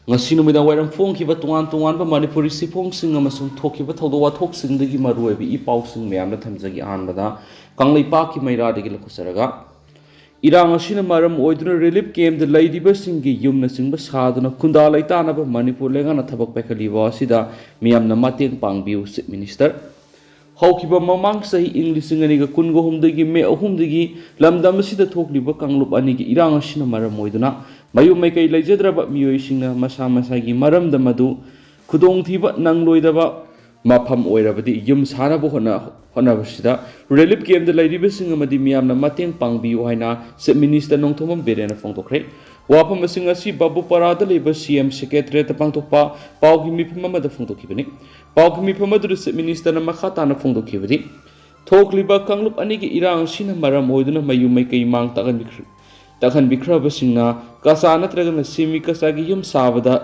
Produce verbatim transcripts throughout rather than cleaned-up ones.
ꯉꯁꯤ ꯅꯨꯃꯤꯗꯥꯡ ꯋꯥꯏꯔꯝ ꯐꯣꯡꯈꯤꯕ ꯇꯣꯉꯥꯟ ꯇꯣꯉꯥꯟꯕ ꯃꯅꯤꯄꯨꯔꯤ ꯁꯤꯐꯣꯡꯁꯤꯡ ꯑꯃꯁꯨꯡ ꯊꯣꯛꯈꯤꯕ ꯊꯧꯗꯣꯛ ꯋꯥꯊꯣꯛꯁꯤꯡꯗꯒꯤ ꯃꯔꯨꯑꯣꯏꯕ ꯏ ꯄꯥꯎꯁꯤꯡ ꯃꯌꯥꯝꯅ ꯊꯝꯖꯒꯦ꯫ ꯑꯍꯥꯟꯕꯗ ꯀꯪꯂꯩꯄꯥꯛꯀꯤ ꯃꯩꯔꯥꯗꯒꯤ ꯂꯧꯈꯠꯆꯔꯒ, ꯏꯔꯥꯡ ꯑꯁꯤꯅ ꯃꯔꯝ ꯑꯣꯏꯗꯨꯅ ꯔꯤꯂꯤꯐ ꯀꯦꯝꯞꯇ ꯂꯩꯔꯤꯕꯁꯤꯡꯒꯤ ꯌꯨꯝꯅꯆꯤꯡꯕ ꯁꯥꯗꯨꯅ ꯈꯨꯟꯗꯥ ꯂꯩꯇꯥꯅꯕ ꯃꯅꯤꯄꯨꯔ ꯂꯩꯉꯥꯛꯅ ꯊꯕꯛ ꯄꯥꯏꯈꯠꯂꯤꯕ ꯑꯁꯤꯗ ꯃꯤꯌꯥꯝꯅ ꯃꯇꯦꯡ ꯄꯥꯡꯕꯤꯌꯨ, ꯆꯤꯐ ꯃꯤꯅꯤꯁꯇꯔ꯫ ꯍꯧꯈꯤꯕ ꯃꯃꯥꯡ ꯆꯍꯤ ꯏꯪ ꯂꯤꯁꯤꯡ ꯑꯅꯤꯒ ꯀꯨꯟꯒ ꯍꯨꯝꯗꯣꯏꯒꯤ ꯃꯦ ꯑꯍꯨꯝꯗꯒꯤ ꯂꯝꯗꯝ ꯑꯁꯤꯗ ꯊꯣꯛꯂꯤꯕ ꯀꯥꯡꯂꯨꯞ ꯑꯅꯤꯒꯤ ꯏꯔꯥꯡ ꯑꯁꯤꯅ ꯃꯔꯝ ꯑꯣꯏꯗꯨꯅ ꯃꯌꯨꯝ ꯃꯩꯀꯩ ꯂꯩꯖꯗ꯭ꯔꯕ ꯃꯤꯑꯣꯏꯁꯤꯡꯅ ꯃꯁꯥ ꯃꯁꯥꯒꯤ ꯃꯔꯝꯗ ꯃꯗꯨ ꯈꯨꯗꯣꯡꯊꯤꯕ ꯅꯪꯂꯣꯏꯗꯕ ꯃꯐꯝ ꯑꯣꯏꯔꯕꯗꯤ ꯌꯨꯝ ꯁꯥꯅꯕ ꯍꯣꯠꯅ-, ꯍꯣꯠꯅꯕꯁꯤꯗ ꯔꯤꯂꯤꯐ ꯀꯦꯝꯞꯇ ꯂꯩꯔꯤꯕꯁꯤꯡ ꯑꯃꯗꯤ ꯃꯤꯌꯥꯝꯅ ꯃꯇꯦꯡ ꯄꯥꯡꯕꯤꯌꯨ ꯍꯥꯏꯅ ꯆꯤꯐ ꯃꯤꯅꯤꯁꯇꯔ ꯅꯣꯡꯊꯣꯝꯕꯝ ꯕꯤꯔꯦꯟꯅ ꯐꯣꯡꯗꯣꯛꯈ꯭ꯔꯦ꯫ ꯋꯥꯐꯝ ꯑꯁꯤꯡ ꯑꯁꯤ ꯕꯥꯕꯨꯄꯥꯔꯥꯗ ꯂꯩꯕ ꯁꯤ ꯑꯦꯝ ꯁꯦꯀ꯭ꯔꯦꯇꯔꯤꯌꯦꯠꯇ ꯄꯥꯡꯊꯣꯛꯄ ꯄꯥꯎꯒꯤ ꯃꯤꯐꯝ ꯑꯃꯗ ꯐꯣꯡꯗꯣꯛꯈꯤꯕꯅꯤ꯫ ꯄꯥꯎꯒꯤ ꯃꯤꯐꯝ ꯑꯗꯨꯗ ꯆꯤꯐ ꯃꯤꯅꯤꯁꯇꯔꯅ ꯃꯈꯥ ꯇꯥꯅ ꯐꯣꯡꯗꯣꯛꯈꯤꯕꯗꯤ, ꯊꯣꯛꯂꯤꯕ ꯀꯥꯡꯂꯨꯞ ꯑꯅꯤꯒꯤ ꯏꯔꯥꯡ ꯑꯁꯤꯅ ꯃꯔꯝ ꯑꯣꯏꯗꯨꯅ ꯃꯌꯨꯝ ꯃꯩꯀꯩ ꯃꯥꯡ ꯇꯥꯛꯍꯟꯕꯤꯈ꯭ꯔ-, ꯇꯥꯛꯍꯟꯕꯤꯈ꯭ꯔꯕꯁꯤꯡꯅ ꯀꯆꯥ ꯅꯠꯇ꯭ꯔꯒꯅ ꯁꯦꯃꯤ ꯀꯆꯥꯒꯤ ꯌꯨꯝ ꯁꯥꯕꯗ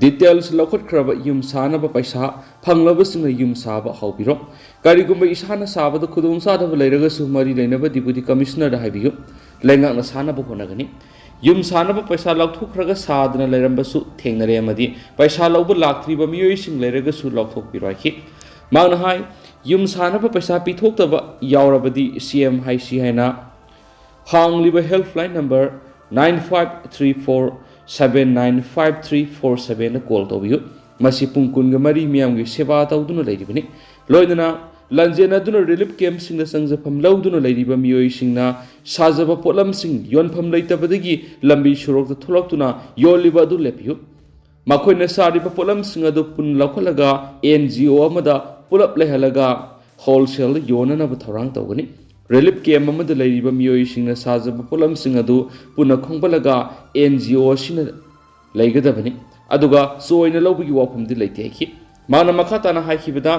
ꯗꯤꯇꯦꯜꯁ ꯂꯧꯈꯠꯈ꯭ꯔꯕ ꯌꯨꯝ ꯁꯥꯅꯕ ꯄꯩꯁꯥ ꯐꯪꯂꯕꯁꯤꯡꯅ ꯌꯨꯝ ꯁꯥꯕ ꯍꯧꯕꯤꯔꯣ꯫ ꯀꯔꯤꯒꯨꯝꯕ ꯏꯁꯥꯅ ꯁꯥꯕꯗ ꯈꯨꯗꯣꯡꯆꯥꯗꯕ ꯂꯩꯔꯒꯁꯨ ꯃꯔꯤ ꯂꯩꯅꯕ ꯗꯤꯄꯨꯇꯤ ꯀꯃꯤꯁꯅꯔꯗ ꯍꯥꯏꯕꯤꯌꯨ꯫ ꯂꯩꯉꯥꯛꯅ ꯁꯥꯅꯕ ꯍꯣꯠꯅꯒꯅꯤ꯫ ꯌꯨꯝ ꯁꯥꯅꯕ ꯄꯩꯁꯥ ꯂꯧꯊꯣꯛꯈ꯭ꯔꯒ ꯁꯥꯗꯅ ꯂꯩꯔꯝꯕꯁꯨ ꯊꯦꯡꯅꯔꯦ ꯑꯃꯗꯤ ꯄꯩꯁꯥ ꯂꯧꯕ ꯂꯥꯛꯇ꯭ꯔꯤꯕ ꯃꯤꯑꯣꯏꯁꯤꯡ ꯂꯩꯔꯒꯁꯨ ꯂꯧꯊꯣꯛꯄꯤꯔꯣ ꯍꯥꯏꯈꯤ꯫ ꯃꯍꯥꯛꯅ ꯍꯥꯏ, ꯌꯨꯝ ꯁꯥꯅꯕ ꯄꯩꯁꯥ ꯄꯤꯊꯣꯛꯇꯕ ꯌꯥꯎꯔꯕꯗꯤ ꯁꯤ ꯑꯦꯝ ꯍꯥꯏꯁꯤ ꯍꯥꯏꯅ ꯍꯥꯡꯂꯤꯕ helpline number nine five three four seven nine five three four seven ꯗ call ꯇꯧꯕꯤꯌꯨ꯫ ꯃꯁꯤ ꯄꯨꯡ ꯀꯨꯟꯒ ꯃꯔꯤ ꯃꯤꯌꯥꯝꯒꯤ ꯁꯦꯕꯥ ꯇꯧꯗꯨꯅ ꯂꯩꯔꯤꯕꯅꯤ꯫ ꯂꯣꯏꯅꯅ ꯂꯥꯟꯖꯦꯟꯅꯗꯨꯅ ꯔꯤꯂꯤꯐ ꯀꯦꯝꯞꯁꯤꯡꯗ ꯆꯪꯖꯐꯝ ꯂꯧꯗꯨꯅ ꯂꯩꯔꯤꯕ ꯃꯤꯑꯣꯏꯁꯤꯡꯅ ꯁꯥꯖꯕ ꯄꯣꯠꯂꯝꯁꯤꯡ ꯌꯣꯟꯐꯝ ꯂꯩꯇꯕꯗꯒꯤ ꯂꯝꯕꯤ ꯁꯣꯔꯣꯛꯇ ꯊꯣꯛꯂꯛꯇꯨꯅ ꯌꯣꯜꯂꯤꯕ ꯑꯗꯨ ꯂꯦꯞꯄꯤꯌꯨ꯫ ꯃꯈꯣꯏꯅ ꯁꯥꯔꯤꯕ ꯄꯣꯠꯂꯝꯁꯤꯡ ꯑꯗꯨ ꯄꯨꯟꯅ ꯂꯧꯈꯠꯂꯒ ꯑꯦꯟ ꯖꯤ ꯑꯣ ꯑꯃꯗ ꯄꯨꯂꯞ ꯂꯩꯍꯜꯂꯒ ꯍꯣꯜꯁꯦꯜꯗ ꯌꯣꯟꯅꯅꯕ ꯊꯧꯔꯥꯡ ꯇꯧꯒꯅꯤ꯫ ꯔꯤꯂꯤꯐ ꯀꯦꯝꯞ ꯑꯃꯗ ꯂꯩꯔꯤꯕ ꯃꯤꯑꯣꯏꯁꯤꯡꯅ ꯁꯥꯖꯕ ꯄꯣꯠꯂꯝꯁꯤꯡ ꯑꯗꯨ ꯄꯨꯟꯅ ꯈꯣꯝꯒꯠꯂꯒ ꯑꯦꯟ ꯖꯤ ꯑꯣ ꯑꯁꯤꯅ ꯂꯩꯒꯗꯕꯅꯤ꯫ ꯑꯗꯨꯒ ꯆꯣꯏꯅ ꯂꯧꯕꯒꯤ ꯋꯥꯐꯝꯗꯤ ꯂꯩꯇꯦ ꯍꯥꯏꯈꯤ꯫ ꯃꯥꯅ ꯃꯈꯥ ꯇꯥꯅ ꯍꯥꯏꯈꯤꯕꯗ,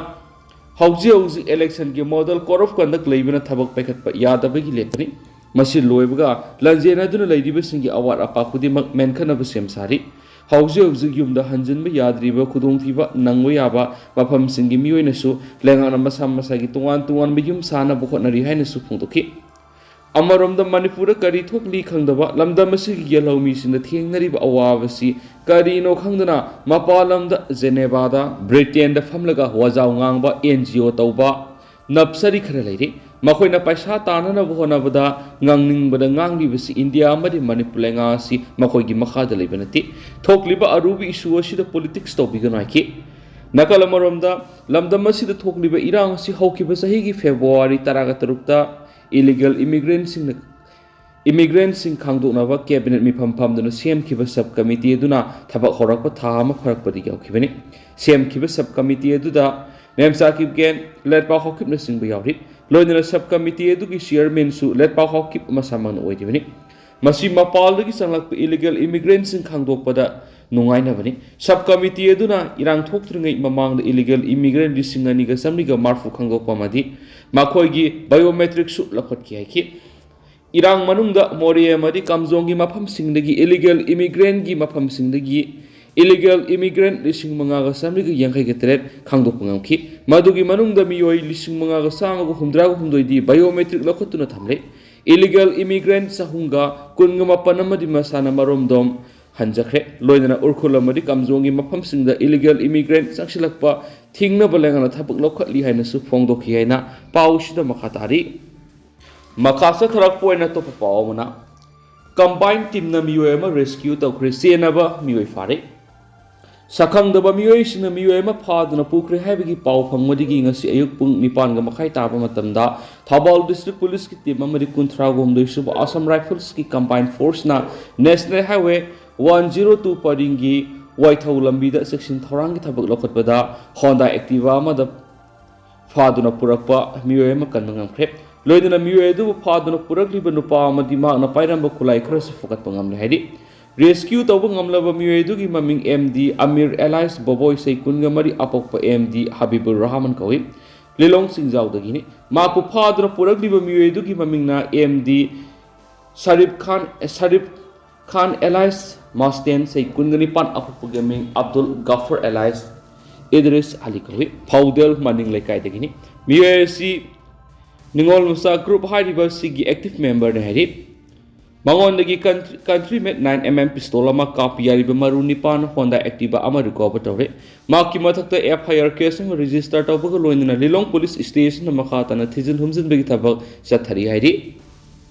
ꯍꯧꯖꯤꯛ ꯍꯧꯖꯤꯛ ꯏꯂꯦꯛꯁꯟꯒꯤ ꯃꯣꯗꯦꯜ ꯀꯣꯗ ꯑꯣꯐ ꯀꯟꯗꯛ ꯂꯩꯕꯅ ꯊꯕꯛ ꯄꯥꯏꯈꯠꯄ ꯌꯥꯗꯕꯒꯤ ꯂꯦꯞꯄꯅꯤ꯫ ꯃꯁꯤ ꯂꯣꯏꯕꯒ ꯂꯥꯟꯖꯦꯟꯅꯗꯨꯅ ꯂꯩꯔꯤꯕꯁꯤꯡꯒꯤ ꯑꯋꯥꯠ ꯑꯄꯥ ꯈꯨꯗꯤꯡꯃꯛ ꯃꯦꯟꯈꯠꯅꯕ ꯁꯦꯝ ꯁꯥꯔꯤ꯫ ꯍꯧꯖꯤꯛ ꯍꯧꯖꯤꯛ ꯌꯨꯝꯗ ꯍꯟꯖꯤꯟꯕ ꯌꯥꯗ꯭ꯔꯤꯕ ꯈꯨꯗꯣꯡꯊꯤꯕ ꯅꯪꯕ ꯌꯥꯕ ꯃꯐꯝꯁꯤꯡꯒꯤ ꯃꯤꯑꯣꯏꯅꯁꯨ ꯂꯩꯉꯥꯛꯅ ꯃꯁꯥ ꯃꯁꯥꯒꯤ ꯇꯣꯉꯥꯟ ꯇꯣꯉꯥꯟꯕ ꯌꯨꯝ ꯁꯥꯅꯕ ꯍꯣꯠꯅꯔꯤ ꯍꯥꯏꯅꯁꯨ ꯐꯣꯡꯗꯣꯛꯈꯤ꯫ ꯑꯃꯔꯣꯝꯗ ꯃꯅꯤꯄꯨꯔꯗ ꯀꯔꯤ ꯊꯣꯛꯂꯤ ꯈꯪꯗꯕ ꯂꯝꯗꯝ ꯑꯁꯤꯒꯤ ꯌꯦꯜꯍꯧꯃꯤꯁꯤꯡꯅ ꯊꯦꯡꯅꯔꯤꯕ ꯑꯋꯥꯕꯁꯤ ꯀꯔꯤꯅꯣ ꯈꯪꯗꯅ ꯃꯄꯥꯟ ꯂꯝꯗ ꯖꯦꯅꯦꯕꯥꯗ, ꯕ꯭ꯔꯤꯇꯦꯟꯗ ꯐꯝꯂꯒ ꯋꯥꯖꯥꯎ ꯉꯥꯡꯕ, ꯑꯦꯟ ꯖꯤ ꯑꯣ ꯇꯧꯕ ꯅꯞꯁꯔꯤ ꯈꯔ ꯂꯩꯔꯤ꯫ ꯃꯈꯣꯏꯅ ꯄꯩꯁꯥ ꯇꯥꯟꯅꯅꯕ ꯍꯣꯠꯅꯕꯗ ꯉꯥꯡꯅꯤꯡꯕꯗ ꯉꯥꯡꯂꯤꯕꯁꯤ ꯏꯟꯗꯤꯌꯥ ꯑꯃꯗꯤ ꯃꯅꯤꯄꯨꯔ ꯂꯩꯉꯥꯛ ꯑꯁꯤ ꯃꯈꯣꯏꯒꯤ ꯃꯈꯥꯗ ꯂꯩꯕ ꯅꯠꯇꯦ꯫ ꯊꯣꯛꯂꯤꯕ ꯑꯔꯨꯕ ꯏꯁꯨ ꯑꯁꯤꯗ ꯄꯣꯂꯤꯇꯤꯛꯁ ꯇꯧꯕꯤꯒꯅꯨ ꯍꯥꯏꯈꯤ꯫ ꯅꯥꯀꯜ ꯑꯃꯔꯣꯝꯗ, ꯂꯝꯗꯝ ꯑꯁꯤꯗ ꯊꯣꯛꯂꯤꯕ ꯏꯔꯥꯡ ꯑꯁꯤ ꯍꯧꯈꯤꯕ ꯆꯍꯤꯒꯤ ꯐꯦꯕ꯭ꯔꯨꯋꯥꯔꯤ ꯇꯔꯥꯒ ꯇꯔꯨꯛꯇ ꯏꯂꯤꯒꯦꯜ ꯏꯃꯤꯒ꯭ꯔꯦꯟꯁꯤꯡꯅ ꯏꯃꯤꯒ꯭ꯔꯦꯟꯁꯤꯡ ꯈꯥꯡꯗꯣꯛꯅꯕ ꯀꯦꯕꯤꯅꯦꯠ ꯃꯤꯐꯝ ꯐꯝꯗꯨꯅ ꯁꯦꯝꯈꯤꯕ ꯁꯕ ꯀꯃꯤꯇꯤ ꯑꯗꯨꯅ ꯊꯕꯛ ꯍꯧꯔꯛꯄ ꯊꯥ ꯑꯃ ꯐꯥꯔꯛꯄꯗꯒꯤ ꯍꯧꯈꯤꯕꯅꯤ꯫ ꯁꯦꯝꯈꯤꯕ ꯁꯕ ꯀꯃꯤꯇꯤ ꯑꯗꯨꯗ ꯃꯦꯝ ꯁꯥꯀꯤꯕ ꯒꯦꯟ, ꯂꯦꯠꯄꯥꯎ ꯍꯥꯎꯀꯤꯞꯅꯆꯤꯡꯕ ꯌꯥꯎꯔꯤ꯫ ꯂꯣꯏꯅꯅ ꯁꯕ ꯀꯃꯤꯇꯤ ꯑꯗꯨꯒꯤ ꯆꯤꯌꯔꯃꯦꯟꯁꯨ ꯂꯦꯠꯄꯥꯎ ꯍꯥꯎꯀꯤꯞ ꯃꯁꯥꯃꯛꯅ ꯑꯣꯏꯔꯤꯕꯅꯤ꯫ ꯃꯁꯤ ꯃꯄꯥꯟꯗꯒꯤ ꯆꯪꯂꯛꯄ ꯏꯂꯤꯒꯦꯜ ꯏꯃꯤꯒ꯭ꯔꯦꯟꯁꯤꯡ ꯈꯥꯡꯗꯣꯛꯄꯗ ꯅꯨꯡꯉꯥꯏꯅꯕꯅꯤ꯫ ꯁꯕ ꯀꯃꯤꯇꯤ ꯑꯗꯨꯅ ꯏꯔꯥꯡ ꯊꯣꯛꯇ꯭ꯔꯤꯉꯩ ꯃꯃꯥꯡꯗ ꯏꯂꯤꯒꯦꯜ ꯏꯃꯤꯒ꯭ꯔꯦꯟ ꯂꯤꯁꯤꯡ ꯑꯅꯤꯒ ꯆꯥꯃꯔꯤꯒ ꯃꯔꯤꯐꯨ ꯈꯪꯗꯣꯛꯄ ꯑꯃꯗꯤ ꯃꯈꯣꯏꯒꯤ ꯕꯥꯏꯑꯣꯃꯦꯇ꯭ꯔꯤꯛꯁꯨ ꯂꯧꯈꯠꯈꯤ ꯍꯥꯏꯈꯤ꯫ ꯏꯔꯥꯡ ꯃꯅꯨꯡꯗ ꯃꯣꯔꯦ ꯑꯃꯗꯤ ꯀꯥꯝꯖꯣꯡꯒꯤ ꯃꯐꯝꯁꯤꯡꯗꯒꯤ ꯏꯂꯤꯒꯦꯜ ꯏꯃꯤꯒ꯭ꯔꯦꯟꯒꯤ ꯃꯐꯝꯁꯤꯡꯗꯒꯤ ꯏꯂꯤꯒꯦꯜ ꯏꯃꯤꯒ꯭ꯔꯦꯟ ꯂꯤꯁꯤꯡ ꯃꯉꯥꯒ ꯆꯥꯃꯔꯤꯒ ꯌꯥꯡꯈꯩꯒ ꯇꯔꯦꯠ ꯈꯪꯗꯣꯛꯄ ꯉꯝꯈꯤ꯫ ꯃꯗꯨꯒꯤ ꯃꯅꯨꯡꯗ ꯃꯤꯑꯣꯏ ꯂꯤꯁꯤꯡ ꯃꯉꯥꯒ ꯆꯥꯝꯃꯒ ꯍꯨꯝꯗ꯭ꯔꯥꯒ ꯍꯨꯝꯗꯣꯏꯗꯤ ꯕꯥꯏꯑꯣꯃꯦꯇ꯭ꯔꯤꯛ ꯂꯧꯈꯠꯇꯨꯅ ꯊꯝꯂꯦ꯫ ꯏꯂꯤꯒꯦꯜ ꯏꯃꯤꯒ꯭ꯔꯦꯟ ꯆꯍꯨꯝꯒ ꯀꯨꯟꯒ ꯃꯥꯄꯟ ꯑꯃꯗꯤ ꯃꯁꯥꯅ ꯃꯔꯣꯝꯗꯣꯝ ꯍꯟꯖꯈ꯭ꯔꯦ꯫ ꯂꯣꯏꯅꯅ ꯎꯔꯈꯨꯜ ꯑꯃꯗꯤ ꯀꯥꯝꯖꯣꯡꯒꯤ ꯃꯐꯝꯁꯤꯡꯗ ꯏꯂꯤꯒꯦꯜ ꯏꯃꯤꯒ꯭ꯔꯦꯟ ꯆꯪꯁꯤꯜꯂꯛꯄ ꯊꯤꯡꯅꯕ ꯂꯩꯉꯥꯛꯅ ꯊꯕꯛ ꯂꯧꯈꯠꯂꯤ ꯍꯥꯏꯅꯁꯨ ꯐꯣꯡꯗꯣꯛꯈꯤ ꯍꯥꯏꯅ ꯄꯥꯎꯁꯤꯗ ꯃꯈꯥ ꯇꯥꯔꯤ꯫ ꯃꯈꯥ ꯆꯠꯊꯔꯛꯄ ꯑꯣꯏꯅ ꯑꯇꯣꯞꯄ ꯄꯥꯎ ꯑꯃꯅ, ꯀꯝꯕꯥꯏꯟ ꯇꯤꯝꯅ ꯃꯤꯑꯣꯏ ꯑꯃ ꯔꯦꯁꯀ꯭ꯌꯨ ꯇꯧꯈ꯭ꯔꯦ, ꯆꯦꯟꯅꯕ ꯃꯤꯑꯣꯏ ꯐꯥꯔꯦ꯫ ꯁꯛꯈꯪꯗꯕ ꯃꯤꯑꯣꯏꯁꯤꯡꯅ ꯃꯤꯑꯣꯏ ꯑꯃ ꯐꯥꯗꯨꯅ ꯄꯨꯈ꯭ꯔꯦ ꯍꯥꯏꯕꯒꯤ ꯄꯥꯎ ꯐꯪꯕꯗꯒꯤ ꯉꯁꯤ ꯑꯌꯨꯛ ꯄꯨꯡ ꯅꯤꯄꯥꯟꯒ ꯃꯈꯥꯏ ꯇꯥꯕ ꯃꯇꯝꯗ ꯊꯧꯕꯥꯜ ꯗꯤꯁꯇ꯭ꯔꯤꯛ ꯄꯨꯂꯤꯁꯀꯤ ꯇꯤꯝ ꯑꯃꯗꯤ ꯀꯨꯟꯊ꯭ꯔꯥ ꯍꯨꯝꯗꯣꯏ ꯁꯨꯕ ꯑꯁꯥꯝ ꯔꯥꯏꯐꯜꯁꯀꯤ ꯀꯝꯕꯥꯏꯟ ꯐꯣꯔꯁꯅ national highway one zero two ꯄꯔꯤꯡꯒꯤ ꯋꯥꯏꯊꯧ ꯂꯝꯕꯤꯗ ꯆꯦꯛꯁꯤꯟ ꯊꯧꯔꯥꯡꯒꯤ ꯊꯕꯛ ꯂꯧꯈꯠꯄꯗ ꯍꯣꯟꯗꯥ ꯑꯦꯛꯇꯤꯚꯥ ꯑꯃꯗ ꯐꯥꯗꯨꯅ ꯄꯨꯔꯛꯄ ꯃꯤꯑꯣꯏ ꯑꯃ ꯀꯟꯕ ꯉꯝꯈ꯭ꯔꯦ꯫ ꯂꯣꯏꯅꯅ ꯃꯤꯑꯣꯏ ꯑꯗꯨꯕꯨ ꯐꯥꯗꯨꯅ ꯄꯨꯔꯛꯂꯤꯕ ꯅꯨꯄꯥ ꯑꯃꯗꯤ ꯃꯍꯥꯛꯅ ꯄꯥꯏꯔꯝꯕ ꯈꯨꯠꯂꯥꯏ ꯈꯔꯁꯨ ꯐꯒꯠꯄ ꯉꯝꯂꯦ ꯍꯥꯏꯔꯤ꯫ ꯔꯦꯁꯀ꯭ꯌꯨ ꯇꯧꯕ ꯉꯝꯂꯕ ꯃꯤꯑꯣꯏ ꯑꯗꯨꯒꯤ ꯃꯃꯤꯡ ꯑꯦꯝ ꯗꯤ ꯑꯃꯤꯔ ꯑꯦꯂꯥꯏꯁ ꯕꯣꯕꯣꯏ, ꯆꯍꯤ ꯀꯨꯟꯒ ꯃꯔꯤ, ꯑꯄꯣꯛꯄ ꯑꯦꯝ ꯗꯤ ꯍꯕꯤꯕꯨꯔ ꯔꯍꯃꯟ ꯀꯧꯏ꯫ ꯂꯤꯂꯣꯡ ꯆꯤꯡꯖꯥꯎꯗꯒꯤꯅꯤ꯫ ꯃꯍꯥꯛꯄꯨ ꯐꯥꯗꯨꯅ ꯄꯨꯔꯛꯂꯤꯕ ꯃꯤꯑꯣꯏ ꯑꯗꯨꯒꯤ ꯃꯃꯤꯡꯅ ꯑꯦꯝ ꯗꯤ ꯁꯔꯤꯐ ꯈꯥꯟ, ꯁꯔꯤꯐ ꯈꯥꯟ ꯑꯦꯂꯥꯏꯁ ꯃꯥꯁꯇꯦꯟ, ꯆꯍꯤ ꯀꯨꯟꯒ ꯅꯤꯄꯥꯟ, ꯑꯄꯣꯛꯄꯒꯤ ꯃꯤꯡ ꯑꯕꯗꯨꯜ ꯒꯐꯔ ꯑꯦꯂꯥꯏꯁ ꯏꯗ꯭ꯔꯤꯁ ꯑꯂꯤ ꯀꯧꯏ꯫ ꯐꯧꯗꯦꯜ ꯃꯅꯤꯡ ꯂꯩꯀꯥꯏꯗꯒꯤꯅꯤ꯫ ꯃꯤꯑꯣꯏ ꯑꯁꯤ ꯅꯤꯉꯣꯜ ꯃꯆꯥ ꯒ꯭ꯔꯨꯞ ꯍꯥꯏꯔꯤꯕ ꯑꯁꯤꯒꯤ ꯑꯦꯛꯇꯤꯚ ꯃꯦꯝꯕꯔꯅꯤ ꯍꯥꯏꯔꯤ꯫ ꯃꯉꯣꯟꯗꯒꯤ ꯀꯟꯇ꯭ꯔꯤ ꯃꯦꯠ ꯅꯥꯏꯟ ꯑꯦꯝ ꯑꯦꯝ ꯄꯤꯁꯇꯣꯜ ꯑꯃ, ꯀꯥꯞꯄ ꯌꯥꯔꯤꯕ ꯃꯔꯨ ꯅꯤꯄꯥꯟ, ꯍꯣꯟꯗꯥ ꯑꯦꯛꯇꯤꯚꯥ ꯑꯃ ꯔꯤꯀꯣꯚꯔ ꯇꯧꯔꯦ꯫ ꯃꯍꯥꯛꯀꯤ ꯃꯊꯛꯇ ꯑꯦꯐ ꯑꯥꯏ ꯑꯥꯔ ꯀꯦꯁ ꯑꯃ ꯔꯦꯖꯤꯁꯇꯔ ꯇꯧꯕꯒ ꯂꯣꯏꯅꯅ ꯂꯤꯂꯣꯡ ꯄꯨꯂꯤꯁ ꯁ꯭ꯇꯦꯁꯟꯗ ꯃꯈꯥ ꯇꯥꯅ ꯊꯤꯖꯤꯟ ꯍꯨꯝꯖꯤꯟꯕꯒꯤ ꯊꯕꯛ ꯆꯠꯊꯔꯤ ꯍꯥꯏꯔꯤ꯫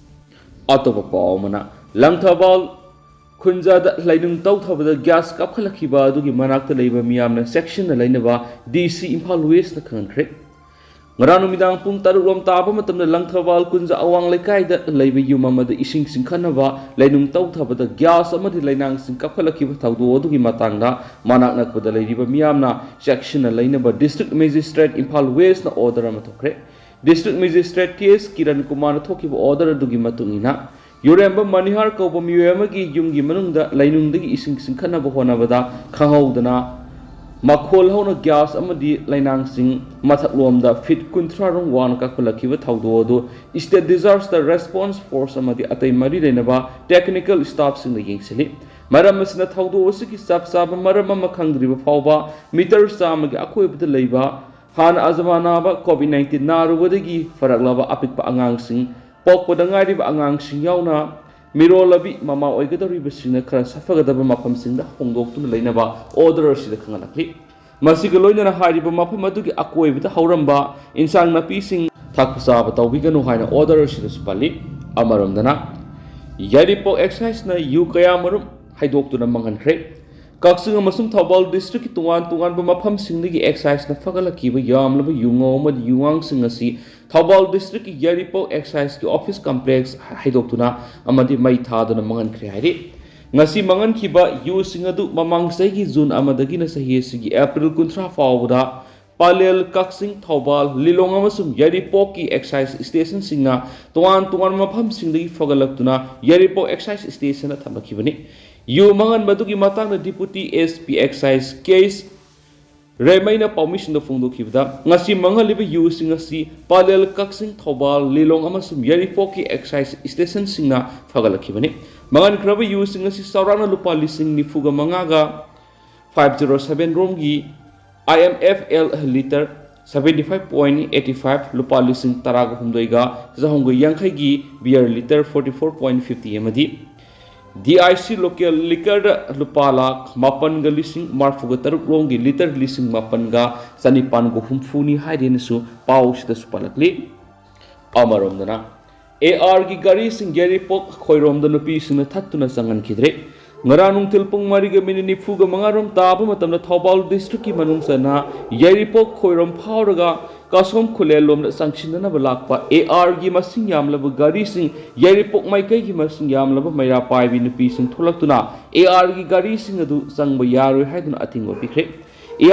ꯑꯇꯣꯞꯄ ꯄꯥꯎ ꯑꯃꯅ, ꯂꯪꯊꯕꯥꯜ ꯈꯨꯟꯖꯥꯗ ꯂꯩꯅꯨꯡ ꯇꯧꯊꯕꯗ ꯒ꯭ꯌꯥꯁ ꯀꯥꯞꯈꯠꯂꯛꯈꯤꯕ ꯑꯗꯨꯒꯤ ꯃꯅꯥꯛꯇ ꯂꯩꯕ ꯃꯤꯌꯥꯝꯅ ꯆꯦꯛꯁꯤꯟꯅ ꯂꯩꯅꯕ ꯗꯤ ꯁꯤ ꯏꯝꯐꯥꯜ ꯋꯦꯁꯅ ꯈꯪꯍꯟꯈ꯭ꯔꯦ꯫ ꯉꯔꯥꯡ ꯅꯨꯃꯤꯗꯥꯡ ꯄꯨꯡ ꯇꯔꯨꯛ ꯔꯣꯝ ꯇꯥꯕ ꯃꯇꯝꯗ ꯂꯪꯊꯕꯥꯜ ꯀꯨꯟꯖ ꯑꯋꯥꯡ ꯂꯩꯀꯥꯏꯗ ꯂꯩꯕ ꯌꯨꯝ ꯑꯃꯗ ꯏꯁꯤꯡ ꯆꯤꯡꯈꯠꯅꯕ ꯂꯩꯅꯨꯡ ꯇꯧꯊꯕꯗ ꯒ꯭ꯌꯥꯁ ꯑꯃꯗꯤ ꯂꯩꯅꯥꯡꯁꯤꯡ ꯀꯥꯞꯈꯠꯂꯛꯈꯤꯕ ꯊꯧꯗꯣꯛ ꯑꯗꯨꯒꯤ ꯃꯇꯥꯡꯗ ꯃꯅꯥꯛ ꯅꯛꯄꯗ ꯂꯩꯔꯤꯕ ꯃꯤꯌꯥꯝꯅ ꯆꯦꯛꯁꯤꯟꯅ ꯂꯩꯅꯕ ꯗꯤꯁꯇ꯭ꯔꯤꯛ ꯃꯦꯖꯤꯁꯇ꯭ꯔꯦꯠ ꯏꯝꯐꯥꯜ ꯋꯦꯁꯅ ꯑꯣꯔꯗꯔ ꯑꯃ ꯊꯣꯛꯈ꯭ꯔꯦ꯫ ꯗꯤꯁꯇ꯭ꯔꯤꯛ ꯃꯦꯖꯤꯁꯇ꯭ꯔꯦꯠ ꯀꯦ ꯑꯦꯁ ꯀꯤꯔꯟ ꯀꯨꯃꯥꯔꯅ ꯊꯣꯛꯈꯤꯕ ꯑꯣꯔꯗꯔ ꯑꯗꯨꯒꯤ ꯃꯇꯨꯡ ꯏꯟꯅ, ꯌꯨꯔꯦꯝꯕꯝ ꯃꯅꯤꯍꯥꯔ ꯀꯧꯕ ꯃꯤꯑꯣꯏ ꯑꯃꯒꯤ ꯌꯨꯝꯒꯤ ꯃꯅꯨꯡꯗ ꯂꯩꯅꯨꯡꯗꯒꯤ ꯏꯁꯤꯡ ꯆꯤꯡꯈꯠꯅꯕ ꯍꯣꯠꯅꯕꯗ ꯈꯪꯍꯧꯗꯅ ꯃꯈꯣꯜ ꯍꯧꯅ ꯒ꯭ꯌꯥꯁ ꯑꯃꯗꯤ ꯂꯩꯅꯥꯡꯁꯤꯡ ꯃꯊꯛꯂꯣꯝꯗ ꯐꯤꯠ ꯀꯨꯟꯊ꯭ꯔꯥ ꯔꯣꯝ ꯋꯥꯡꯅ ꯀꯥꯈꯠꯂꯛꯈꯤꯕ ꯊꯧꯗꯣꯛ ꯑꯗꯨ ꯁ꯭ꯇꯦꯠ ꯗꯤꯖꯥꯁꯇꯔ ꯔꯦꯁꯄꯣꯟꯁ ꯐꯣꯔꯁ ꯑꯃꯗꯤ ꯑꯇꯩ ꯃꯔꯤ ꯂꯩꯅꯕ ꯇꯦꯛꯅꯤꯀꯦꯜ ꯁ꯭ꯇꯥꯐꯁꯤꯡꯅ ꯌꯦꯡꯁꯤꯜꯂꯤ꯫ ꯃꯔꯝ ꯑꯁꯤꯅ ꯊꯧꯗꯣꯛ ꯑꯁꯤꯒꯤ ꯆꯞ ꯆꯥꯕ ꯃꯔꯝ ꯑꯃ ꯈꯪꯗ꯭ꯔꯤꯕ ꯐꯥꯎꯕ ꯃꯤꯇꯔ ꯆꯥꯝꯃꯒꯤ ꯑꯀꯣꯏꯕꯗ ꯂꯩꯕ ꯍꯥꯟꯅ ꯑꯖꯃꯥ ꯅꯥꯕ ꯀꯣꯚꯤꯗ ꯅꯥꯏꯟꯇꯤꯟ ꯅꯥꯔꯨꯕꯗꯒꯤ ꯐꯔꯛꯂꯕ ꯑꯄꯤꯛꯄ ꯑꯉꯥꯡꯁꯤꯡ, ꯄꯣꯛꯄꯗ ꯉꯥꯏꯔꯤꯕ ꯑꯉꯥꯡꯁꯤꯡ ꯌꯥꯎꯅ ꯃꯤꯔꯣꯜꯂꯕꯤ ꯃꯃꯥ ꯑꯣꯏꯒꯗꯧꯔꯤꯕꯁꯤꯡꯅ ꯈꯔ ꯁꯥꯐꯒꯗꯕ ꯃꯐꯝꯁꯤꯡꯗ ꯍꯣꯡꯗꯣꯛꯇꯨꯅ ꯂꯩꯅꯕ ꯑꯣꯔꯗꯔ ꯑꯁꯤꯗ ꯈꯪꯍꯜꯂꯛꯂꯤ꯫ ꯃꯁꯤꯒ ꯂꯣꯏꯅꯅ ꯍꯥꯏꯔꯤꯕ ꯃꯐꯝ ꯑꯗꯨꯒꯤ ꯑꯀꯣꯏꯕꯗ ꯍꯧꯔꯝꯕ ꯏꯟꯁꯥꯡ ꯅꯥꯄꯤꯁꯤꯡ ꯊꯥꯛꯄ ꯆꯥꯕ ꯇꯧꯕꯤꯒꯅꯨ ꯍꯥꯏꯅ ꯑꯣꯔꯗꯔ ꯑꯁꯤꯗꯁꯨ ꯄꯜꯂꯤ꯫ ꯑꯃꯔꯣꯝꯗꯅ, ꯌꯥꯏꯔꯤꯄꯣꯛ ꯑꯦꯛꯁꯥꯏꯖꯅ ꯌꯨ ꯀꯌꯥꯃꯔꯨꯝ ꯍꯩꯗꯣꯛꯇꯨꯅ ꯃꯥꯡꯍꯟꯈ꯭ꯔꯦ꯫ ꯀꯛꯆꯤꯡ ꯑꯃꯁꯨꯡ ꯊꯧꯕꯥꯜ ꯗꯤꯁꯇ꯭ꯔꯤꯛꯀꯤ ꯇꯣꯉꯥꯟ ꯇꯣꯉꯥꯟꯕ ꯃꯐꯝꯁꯤꯡꯗꯒꯤ ꯑꯦꯛꯁꯥꯏꯖꯅ ꯐꯒꯠꯂꯛꯈꯤꯕ ꯌꯥꯝꯂꯕ ꯌꯨꯉꯧ ꯑꯃꯗꯤ ꯌꯨꯉꯥꯡꯁꯤꯡ ꯑꯁꯤ ꯊꯧꯕꯥꯜ ꯗꯤꯁꯇ꯭ꯔꯤꯛꯀꯤ ꯌꯥꯏꯔꯤꯄꯣꯛ ꯑꯦꯛꯁꯥꯏꯖꯀꯤ ꯑꯣꯐꯤꯁ ꯀꯝꯄ꯭ꯂꯦꯛꯁ ꯍꯩꯗꯣꯛꯇꯨꯅ ꯑꯃꯗꯤ ꯃꯩ ꯊꯥꯗꯨꯅ ꯃꯥꯡꯍꯟꯈ꯭ꯔꯦ ꯍꯥꯏꯔꯤ꯫ ꯉꯁꯤ ꯃꯥꯡꯍꯟꯈꯤꯕ ꯌꯨꯁꯤꯡ ꯑꯗꯨ ꯃꯃꯥꯡ ꯆꯍꯤꯒꯤ ꯖꯨꯟ ꯑꯃꯗꯒꯤꯅ ꯆꯍꯤ ꯑꯁꯤꯒꯤ ꯑꯦꯄ꯭ꯔꯤꯜ ꯀꯨꯟꯊ꯭ꯔꯥ ꯐꯥꯎꯕꯗ ꯄꯂꯦꯜ, ꯀꯛꯆꯤꯡ, ꯊꯧꯕꯥꯜ, ꯂꯤꯂꯣꯡ ꯑꯃꯁꯨꯡ ꯌꯥꯏꯔꯤꯄꯣꯛꯀꯤ ꯑꯦꯛꯁꯥꯏꯖ ꯁ꯭ꯇꯦꯁꯟꯁꯤꯡꯅ ꯇꯣꯉꯥꯟ ꯇꯣꯉꯥꯟꯕ ꯃꯐꯝꯁꯤꯡꯗꯒꯤ ꯐꯒꯠꯂꯛꯇꯨꯅ ꯌꯥꯏꯔꯤꯄꯣꯛ ꯑꯦꯛꯁꯥꯏꯖ ꯁ꯭ꯇꯦꯁꯟꯗ ꯊꯝꯂꯛꯈꯤꯕꯅꯤ꯫ ꯌꯨ ꯃꯥꯡꯍꯟꯕꯗꯨꯒꯤ ꯃꯇꯥꯡꯗ ꯗꯤꯄꯨꯇꯤ ꯑꯦꯁ ꯄꯤ ꯑꯦꯛꯁꯥꯏꯖ ꯀꯦ ꯑꯦꯁ ꯔꯦꯃꯩꯅ ꯄꯥꯎꯃꯤꯁꯤꯡꯗ ꯐꯣꯡꯗꯣꯛꯈꯤꯕꯗ, ꯉꯁꯤ ꯃꯥꯡꯍꯜꯂꯤꯕ ꯌꯨꯁꯤꯡ ꯑꯁꯤ ꯄꯂꯦꯜ, ꯀꯛꯆꯤꯡ, ꯊꯧꯕꯥꯜ, ꯂꯤꯂꯣꯡ ꯑꯃꯁꯨꯡ ꯌꯥꯏꯔꯤꯄꯣꯛꯀꯤ ꯑꯦꯛꯁꯥꯏꯖ ꯁ꯭ꯇꯦꯁꯟꯁꯤꯡꯅ ꯐꯒꯠꯂꯛꯈꯤꯕꯅꯤ꯫ ꯃꯥꯡꯍꯟꯈ꯭ꯔꯕ ꯌꯨꯁꯤꯡ ꯑꯁꯤ ꯆꯥꯎꯔꯥꯛꯅ ꯂꯨꯄꯥ ꯂꯤꯁꯤꯡ ꯅꯤꯐꯨꯒ ꯃꯉꯥꯒ ꯐꯥꯏꯚ ꯖꯤꯔꯣ ꯁꯚꯦꯟ ꯔꯣꯝꯒꯤ I M F L litre seventy five point eighty five, ꯂꯨꯄꯥ ꯂꯤꯁꯤꯡ ꯇꯔꯥꯒ ꯍꯨꯝꯗꯣꯏꯒ ꯆꯍꯨꯝꯒ ꯌꯥꯡꯈꯩꯒꯤ beer litre forty four point fifty ꯑꯃꯗꯤ D I C local liquorꯗ ꯂꯨꯄꯥ ꯂꯥꯈ ꯃꯥꯄꯟꯒ ꯂꯤꯁꯤꯡ ꯃꯔꯐꯨꯒ ꯇꯔꯨꯛ ꯔꯣꯝꯒꯤ litre ꯂꯤꯁꯤꯡ ꯃꯥꯄꯟꯒ ꯆꯅꯤꯄꯥꯟꯒ ꯍꯨꯝꯐꯨꯅꯤ ꯍꯥꯏꯗꯦꯅꯁꯨ ꯄꯥꯎꯁꯤꯗꯁꯨ ꯄꯜꯂꯛꯂꯤ꯫ ꯑꯃꯔꯣꯝꯗꯅ ARꯒꯤ ꯒꯥꯔꯤꯁꯤꯡ ꯌꯥꯏꯔꯤꯄꯣꯛ ꯈꯣꯏꯔꯣꯝꯗ ꯅꯨꯄꯤꯁꯤꯡꯅ ꯊꯠꯇꯨꯅ ꯆꯪꯍꯟꯈꯤꯗ꯭ꯔꯦ꯫ ꯉꯔꯥꯡ ꯅꯨꯡꯊꯤꯜ ꯄꯨꯡ ꯃꯔꯤꯒ ꯃꯤꯅꯤꯠ ꯅꯤꯐꯨꯒ ꯃꯉꯥ ꯔꯣꯝ ꯇꯥꯕ ꯃꯇꯝꯗ ꯊꯧꯕꯥꯜ districtꯀꯤ ꯃꯅꯨꯡ ꯆꯟꯅ ꯌꯥꯏꯔꯤꯄꯣꯛ ꯈꯣꯏꯔꯣꯝ ꯐꯥꯎꯔꯒ ꯀꯁꯣꯝ ꯈꯨꯂꯦꯟ ꯂꯣꯝꯗ ꯆꯪꯁꯤꯟꯅꯅꯕ ꯂꯥꯛꯄ ARꯒꯤ ꯃꯁꯤꯡ ꯌꯥꯝꯂꯕ ꯒꯥꯔꯤꯁꯤꯡ ꯌꯥꯏꯔꯤꯄꯣꯛ ꯃꯥꯏꯀꯩꯒꯤ ꯃꯁꯤꯡ ꯌꯥꯝꯂꯕ ꯃꯩꯔꯥ ꯄꯥꯏꯕꯤ ꯅꯨꯄꯤꯁꯤꯡ ꯊꯣꯛꯂꯛꯇꯨꯅ ARꯒꯤ ꯒꯥꯔꯤꯁꯤꯡ ꯑꯗꯨ ꯆꯪꯕ ꯌꯥꯔꯣꯏ ꯍꯥꯏꯗꯨꯅ ꯑꯊꯤꯡꯕ ꯄꯤꯈ꯭ꯔꯦ꯫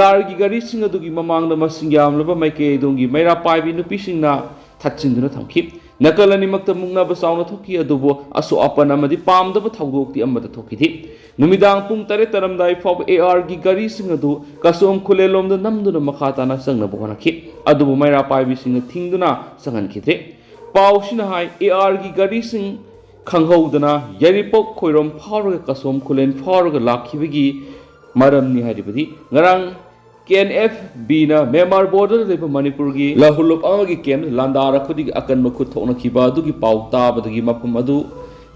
ARꯒꯤ ꯒꯥꯔꯤꯁꯤꯡ ꯑꯗꯨꯒꯤ ꯃꯃꯥꯡꯗ ꯃꯁꯤꯡ ꯌꯥꯝꯂꯕ ꯃꯥꯏꯀꯩ ꯑꯗꯣꯝꯒꯤ ꯃꯩꯔꯥ ꯄꯥꯏꯕꯤ ꯅꯨꯄꯤꯁꯤꯡꯅ ꯊꯠꯆꯤꯟꯗꯨꯅ ꯊꯝꯈꯤ꯫ ꯅꯥꯀꯜ ꯑꯅꯤꯃꯛꯇ ꯃꯨꯛꯅꯕ ꯆꯥꯎꯅ ꯊꯣꯛꯈꯤ, ꯑꯗꯨꯕꯨ ꯑꯁꯣꯛ ꯑꯄꯟ ꯑꯃꯗꯤ ꯄꯥꯝꯗꯕ ꯊꯧꯗꯣꯛꯇꯤ ꯑꯃꯠꯇ ꯊꯣꯛꯈꯤꯗꯦ꯫ ꯅꯨꯃꯤꯗꯥꯡ ꯄꯨꯡ ꯇꯔꯦꯠ ꯇꯥꯔꯝꯗꯥꯏ ꯐꯥꯎꯕ ARꯒꯤ ꯒꯥꯔꯤꯁꯤꯡ ꯑꯗꯨ ꯀꯁꯣꯝ ꯈꯨꯂꯦꯟꯂꯣꯝꯗ ꯅꯝꯗꯨꯅ ꯃꯈꯥ ꯇꯥꯅ ꯆꯪꯅꯕ ꯍꯣꯠꯅꯈꯤ, ꯑꯗꯨꯕꯨ ꯃꯩꯔꯥ ꯄꯥꯏꯕꯤꯁꯤꯡꯅ ꯊꯤꯡꯗꯨꯅ ꯆꯪꯍꯟꯈꯤꯗ꯭ꯔꯦ꯫ ꯄꯥꯎꯁꯤꯅ ꯍꯥꯏ, ARꯒꯤ ꯒꯥꯔꯤꯁꯤꯡ ꯈꯪꯍꯧꯗꯅ ꯌꯥꯏꯔꯤꯄꯣꯛ ꯈꯣꯏꯔꯣꯝ ꯐꯥꯎꯔꯒ ꯀꯁꯣꯝ ꯈꯨꯂꯦꯟ ꯐꯥꯎꯔꯒ ꯂꯥꯛꯈꯤꯕꯒꯤ ꯃꯔꯝꯅꯤ ꯍꯥꯏꯔꯤꯕꯗꯤ ꯉꯔꯥꯡ KNFBꯅ ꯃ꯭ꯌꯥꯟꯃꯥꯔ borderꯗ ꯂꯩꯕ ꯃꯅꯤꯄꯨꯔꯒꯤ ꯂꯍꯨꯂꯨꯞ ꯑꯃꯒꯤ camp ꯂꯥꯟꯗꯥꯔꯛꯄꯗꯒꯤ ꯑꯀꯟꯕ ꯈꯨꯠ ꯊꯣꯛꯅꯈꯤꯕ ꯑꯗꯨꯒꯤ ꯄꯥꯎ ꯇꯥꯕꯗꯒꯤ ꯃꯐꯝ ꯑꯗꯨ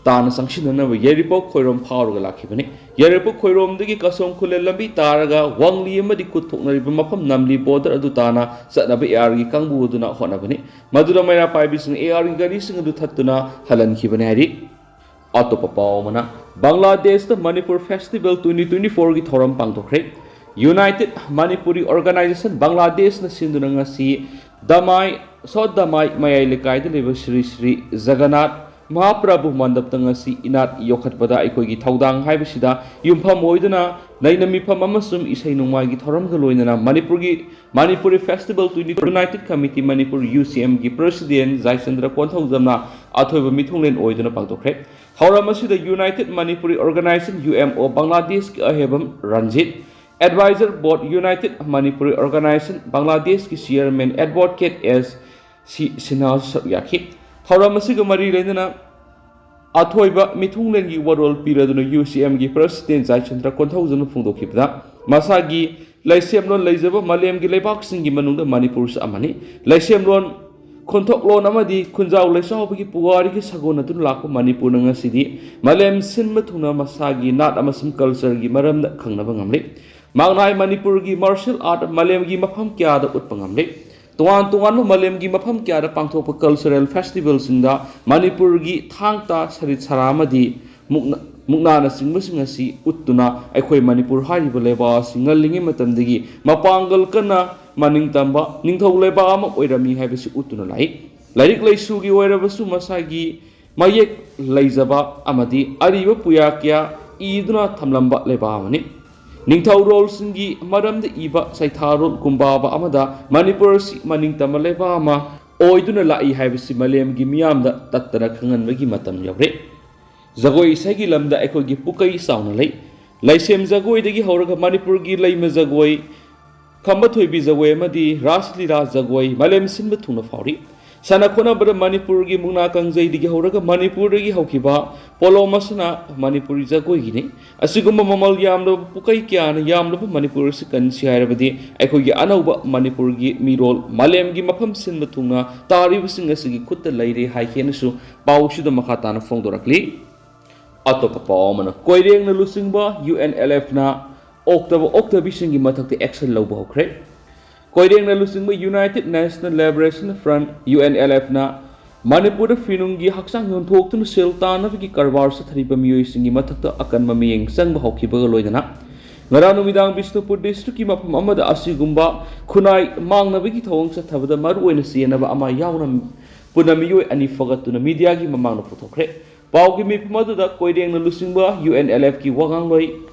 ꯇꯥꯟꯅ ꯆꯪꯁꯤꯟꯅꯅꯕ ꯌꯥꯏꯔꯤꯄꯣꯛ ꯈꯣꯏꯔꯣꯝ ꯐꯥꯎꯔꯒ ꯂꯥꯛꯈꯤꯕꯅꯤ꯫ ꯌꯥꯏꯔꯤꯄꯣꯛ ꯈꯣꯏꯔꯣꯝꯗꯒꯤ ꯀꯁꯣꯝ ꯈꯨꯂꯦꯟ ꯂꯝꯕꯤ ꯇꯥꯔꯒ ꯋꯥꯡꯂꯤ ꯑꯃꯗꯤ ꯈꯨꯠ ꯊꯣꯛꯅꯔꯤꯕ ꯃꯐꯝ ꯅꯝꯂꯤ border ꯑꯗꯨ ꯇꯥꯟꯅ ꯆꯠꯅꯕ ARꯒꯤ ꯀꯥꯡꯕꯨ ꯑꯗꯨꯅ ꯍꯣꯠꯅꯕꯅꯤ꯫ ꯃꯗꯨꯗ ꯃꯩꯔꯥ ꯄꯥꯏꯕꯤꯁꯤꯡꯅ ARꯒꯤ ꯒꯥꯔꯤꯁꯤꯡ ꯑꯗꯨ ꯊꯠꯇꯨꯅ ꯍꯜꯍꯟꯈꯤꯕꯅꯤ ꯍꯥꯏꯔꯤ꯫ ꯑꯇꯣꯞꯄ ꯄꯥꯎ ꯑꯃꯅ, ꯕꯪꯒ꯭ꯂꯥꯗꯦꯁꯇ ꯃꯅꯤꯄꯨꯔ Festival twenty twenty fourꯒꯤ ꯊꯧꯔꯝ ꯄꯥꯡꯊꯣꯛꯈ꯭ꯔꯦ꯫ United Manipuri Organization ꯕꯪꯒ꯭ꯂꯥꯗꯦꯁꯅ ꯁꯤꯟꯗꯨꯅ ꯉꯁꯤ ꯗꯃꯥꯏ, ꯁꯣꯠ ꯗꯃꯥꯏ ꯃꯌꯥꯏ ꯂꯩꯀꯥꯏꯗ ꯂꯩꯕ ꯁ꯭ꯔꯤ ꯁ꯭ꯔꯤ ꯖꯒꯟꯅꯥꯊ ꯃꯍꯥꯄ꯭ꯔꯚꯨ ꯃꯟꯗꯞꯇ ꯉꯁꯤ ꯏꯅꯥꯠ ꯌꯣꯛꯈꯠꯄꯗ ꯑꯩꯈꯣꯏꯒꯤ ꯊꯧꯗꯥꯡ ꯍꯥꯏꯕꯁꯤꯗ ꯌꯨꯝꯐꯝ ꯑꯣꯏꯗꯨꯅ ꯂꯩꯅ ꯃꯤꯐꯝ ꯑꯃꯁꯨꯡ ꯏꯁꯩ ꯅꯣꯡꯃꯥꯏꯒꯤ ꯊꯧꯔꯝꯒ ꯂꯣꯏꯅꯅ ꯃꯅꯤꯄꯨꯔꯒꯤ Manipuri Festival twenty United Committee Manipur UCMꯒꯤ President ꯖꯥꯏꯆꯟꯗ꯭ꯔ ꯀꯣꯟꯊꯧꯖꯝꯅ ꯑꯊꯣꯏꯕ ꯃꯤꯊꯨꯡꯂꯦꯟ ꯑꯣꯏꯗꯨꯅ ꯄꯥꯡꯊꯣꯛꯈ꯭ꯔꯦ꯫ ꯊꯧꯔꯝ ꯑꯁꯤꯗ United Manipuri Organization UMO ꯕꯪꯒ꯭ꯂꯥꯗꯦꯁꯀꯤ ꯑꯍꯦꯕꯝ Ranjit, Advisor Board United Manipuri Organization ꯕꯪꯒ꯭ꯂꯥꯗꯦꯁꯀꯤ Chairman Advocate S C ꯁꯤꯟꯍꯥꯁꯨ ꯁꯔꯨꯛ ꯌꯥꯈꯤ꯫ ꯊꯧꯔꯝ ꯑꯁꯤꯒ ꯃꯔꯤ ꯂꯩꯅꯅ ꯑꯊꯣꯏꯕ ꯃꯤꯊꯨꯡꯂꯦꯟꯒꯤ ꯋꯥꯔꯣꯜ ꯄꯤꯔꯗꯨꯅ UCMꯒꯤ President ꯖꯥꯏꯆꯟꯗ꯭ꯔ ꯀꯣꯟꯊꯧꯖꯝꯅ ꯐꯣꯡꯗꯣꯛꯈꯤꯕꯗ, ꯃꯁꯥꯒꯤ ꯂꯩꯁꯦꯝꯂꯣꯟ ꯂꯩꯖꯕ ꯃꯥꯂꯦꯝꯒꯤ ꯂꯩꯕꯥꯛꯁꯤꯡꯒꯤ ꯃꯅꯨꯡꯗ ꯃꯅꯤꯄꯨꯔꯁꯨ ꯑꯃꯅꯤ꯫ ꯂꯩꯁꯦꯝꯂꯣꯟ, ꯈꯣꯟꯊꯣꯛꯂꯣꯟ ꯑꯃꯗꯤ ꯈꯨꯟꯖꯥꯎ ꯂꯩꯆꯥꯎꯕꯒꯤ ꯄꯨꯋꯥꯔꯤꯒꯤ ꯁꯥꯒꯣꯟ ꯑꯗꯨꯅ ꯂꯥꯛꯄ ꯃꯅꯤꯄꯨꯔꯅ ꯉꯁꯤꯗꯤ ꯃꯥꯂꯦꯝ ꯁꯤꯟꯕ ꯊꯨꯡꯅ ꯃꯁꯥꯒꯤ ꯅꯥꯠ ꯑꯃꯁꯨꯡ cultureꯒꯤ ꯃꯔꯝꯗ ꯈꯪꯅꯕ ꯉꯝꯂꯤ꯫ ꯃꯥꯡꯅꯥꯏ ꯃꯅꯤꯄꯨꯔꯒꯤ martial art ꯃꯥꯂꯦꯝꯒꯤ ꯃꯐꯝ ꯀꯌꯥꯗ ꯎꯠꯄ ꯉꯝꯂꯤ꯫ ꯇꯣꯉꯥꯟ ꯇꯣꯉꯥꯟꯕ ꯃꯥꯂꯦꯝꯒꯤ ꯃꯐꯝ ꯀꯌꯥꯗ ꯄꯥꯡꯊꯣꯛꯄ cultural festivalꯁꯤꯡꯗ ꯃꯅꯤꯄꯨꯔꯒꯤ ꯊꯥꯡ ꯇꯥ, ꯁꯔꯤꯠ ꯁꯔꯥ ꯑꯃꯗꯤ ꯃꯨꯛꯅ-, ꯃꯨꯛꯅꯥꯅꯆꯤꯡꯕꯁꯤꯡ ꯑꯁꯤ ꯎꯠꯇꯨꯅ ꯑꯩꯈꯣꯏ ꯃꯅꯤꯄꯨꯔ ꯍꯥꯏꯔꯤꯕ ꯂꯩꯕꯥꯛ ꯑꯁꯤ ꯉꯜꯂꯤꯉꯩ ꯃꯇꯝꯗꯒꯤ ꯃꯄꯥꯡꯒꯜ ꯀꯟꯅ ꯃꯅꯤꯡ ꯇꯝꯕ ꯅꯤꯡꯊꯧ ꯂꯩꯕꯥꯛ ꯑꯃ ꯑꯣꯏꯔꯝꯃꯤ ꯍꯥꯏꯕꯁꯤ ꯎꯠꯇꯨꯅ ꯂꯥꯛꯏ꯫ ꯂꯥꯏꯔꯤꯛ ꯂꯥꯏꯁꯨꯒꯤ ꯑꯣꯏꯔꯕꯁꯨ ꯃꯁꯥꯒꯤ ꯃꯌꯦꯛ ꯂꯩꯖꯕ ꯑꯃꯗꯤ ꯑꯔꯤꯕ ꯄꯨꯌꯥ ꯀꯌꯥ ꯏꯗꯨꯅ ꯊꯝꯂꯝꯕ ꯂꯩꯕꯥꯛ ꯑꯃꯅꯤ꯫ ꯅꯤꯡꯊꯧꯔꯣꯜꯁꯤꯡꯒꯤ ꯃꯔꯝꯗ ꯏꯕ ꯁꯩꯊꯥꯔꯣꯜ ꯀꯨꯝꯕꯥꯕ ꯑꯃꯗ ꯃꯅꯤꯄꯨꯔ ꯑꯁꯤ ꯃꯅꯤꯡ ꯇꯝꯕ ꯂꯩꯕꯥꯛ ꯑꯃ ꯑꯣꯏꯗꯨꯅ ꯂꯥꯛꯏ ꯍꯥꯏꯕꯁꯤ ꯃꯥꯂꯦꯝꯒꯤ ꯃꯤꯌꯥꯝꯗ ꯇꯠꯇꯅ ꯈꯪꯍꯟꯕꯒꯤ ꯃꯇꯝ ꯌꯧꯔꯦ꯫ ꯖꯒꯣꯏ ꯏꯁꯩꯒꯤ ꯂꯝꯗ ꯑꯩꯈꯣꯏꯒꯤ ꯄꯨꯀꯩ ꯆꯥꯎꯅ ꯂꯩ꯫ ꯂꯩꯁꯦꯝ ꯖꯒꯣꯏꯗꯒꯤ ꯍꯧꯔꯒ ꯃꯅꯤꯄꯨꯔꯒꯤ ꯂꯩꯃ ꯖꯒꯣꯏ, ꯈꯝꯕ ꯊꯣꯏꯕꯤ ꯖꯒꯣꯏ ꯑꯃꯗꯤ ꯔꯥꯁ ꯂꯤꯂꯥ ꯖꯒꯣꯏ ꯃꯥꯂꯦꯝ ꯁꯤꯟꯕ ꯊꯨꯡꯅ ꯐꯥꯎꯔꯤ꯫ ꯁꯥꯟꯅ ꯈꯣꯠꯅꯕꯗ ꯃꯅꯤꯄꯨꯔꯒꯤ ꯃꯨꯛꯅꯥ ꯀꯥꯡꯖꯩꯗꯒꯤ ꯍꯧꯔꯒ ꯃꯅꯤꯄꯨꯔꯗꯒꯤ ꯍꯧꯈꯤꯕ ꯄꯣꯂꯣ ꯃꯁꯥꯟꯅ ꯃꯅꯤꯄꯨꯔꯤ ꯖꯒꯣꯏꯒꯤꯅꯤ꯫ ꯑꯁꯤꯒꯨꯝꯕ ꯃꯃꯜ ꯌꯥꯝꯂꯕ ꯄꯨꯀꯩ ꯀꯌꯥꯅ ꯌꯥꯝꯂꯕ ꯃꯅꯤꯄꯨꯔ ꯑꯁꯤ ꯀꯟꯁꯤ ꯍꯥꯏꯔꯕꯗꯤ ꯑꯩꯈꯣꯏꯒꯤ ꯑꯅꯧꯕ ꯃꯅꯤꯄꯨꯔꯒꯤ ꯃꯤꯔꯣꯜ ꯃꯥꯂꯦꯝꯒꯤ ꯃꯐꯝ ꯁꯤꯟꯕ ꯊꯨꯡꯅ ꯇꯥꯔꯤꯕꯁꯤꯡ ꯑꯁꯤꯒꯤ ꯈꯨꯠꯇ ꯂꯩꯔꯦ ꯍꯥꯏꯈꯤꯅꯁꯨ ꯄꯥꯎꯁꯤꯗ ꯃꯈꯥ ꯇꯥꯅ ꯐꯣꯡꯗꯣꯔꯛꯂꯤ꯫ ꯑꯇꯣꯞꯄ ꯄꯥꯎ ꯑꯃꯅ, ꯀꯣꯏꯔꯦꯡꯅ ꯂꯨꯆꯤꯡꯕ UNLFꯅ ꯑꯣꯛꯇꯕ ꯑꯣꯛꯇꯕꯤꯁꯤꯡꯒꯤ ꯃꯊꯛꯇ action ꯂꯧꯕ ꯍꯧꯈ꯭ꯔꯦ꯫ ꯀꯣꯏꯔꯦꯡꯅ ꯂꯨꯆꯤꯡꯕ United National Liberation Front, UNLFꯅ ꯃꯅꯤꯄꯨꯔꯗ ꯐꯤꯅꯨꯡꯒꯤ ꯍꯛꯆꯥꯡ ꯌꯣꯟꯊꯣꯛꯇꯨꯅ ꯁꯦꯜ ꯇꯥꯟꯅꯕꯒꯤ ꯀꯔꯕꯥꯔ ꯆꯠꯊꯔꯤꯕ ꯃꯤꯑꯣꯏꯁꯤꯡꯒꯤ ꯃꯊꯛꯇ ꯑꯀꯟꯕ ꯃꯤꯠꯌꯦꯡ ꯆꯪꯕ ꯍꯧꯈꯤꯕꯒ ꯂꯣꯏꯅꯅ, ꯉꯔꯥꯡ ꯅꯨꯃꯤꯗꯥꯡ ꯕꯤꯁꯅꯨꯄꯨꯔ districtꯀꯤ ꯃꯐꯝ ꯑꯃꯗ ꯑꯁꯤꯒꯨꯝꯕ ꯈꯨꯟꯅꯥꯏ ꯃꯥꯡꯅꯕꯒꯤ ꯊꯧꯑꯣꯡ ꯆꯠꯊꯕꯗ ꯃꯔꯨꯑꯣꯏꯅ ꯆꯦꯟꯅꯕ ꯑꯃ ꯌꯥꯎꯅ ꯄꯨꯟꯅ ꯃꯤꯑꯣꯏ ꯑꯅꯤ ꯐꯒꯠꯇꯨꯅ mediaꯒꯤ ꯃꯃꯥꯡꯗ ꯄꯨꯊꯣꯛꯈ꯭ꯔꯦ꯫ ꯄꯥꯎꯒꯤ ꯃꯤꯐꯝ ꯑꯗꯨꯗ ꯀꯣꯏꯔꯦꯡꯅ ꯂꯨꯆꯤꯡꯕ UNLFꯀꯤ ꯋꯥꯉꯥꯡꯂꯣꯏ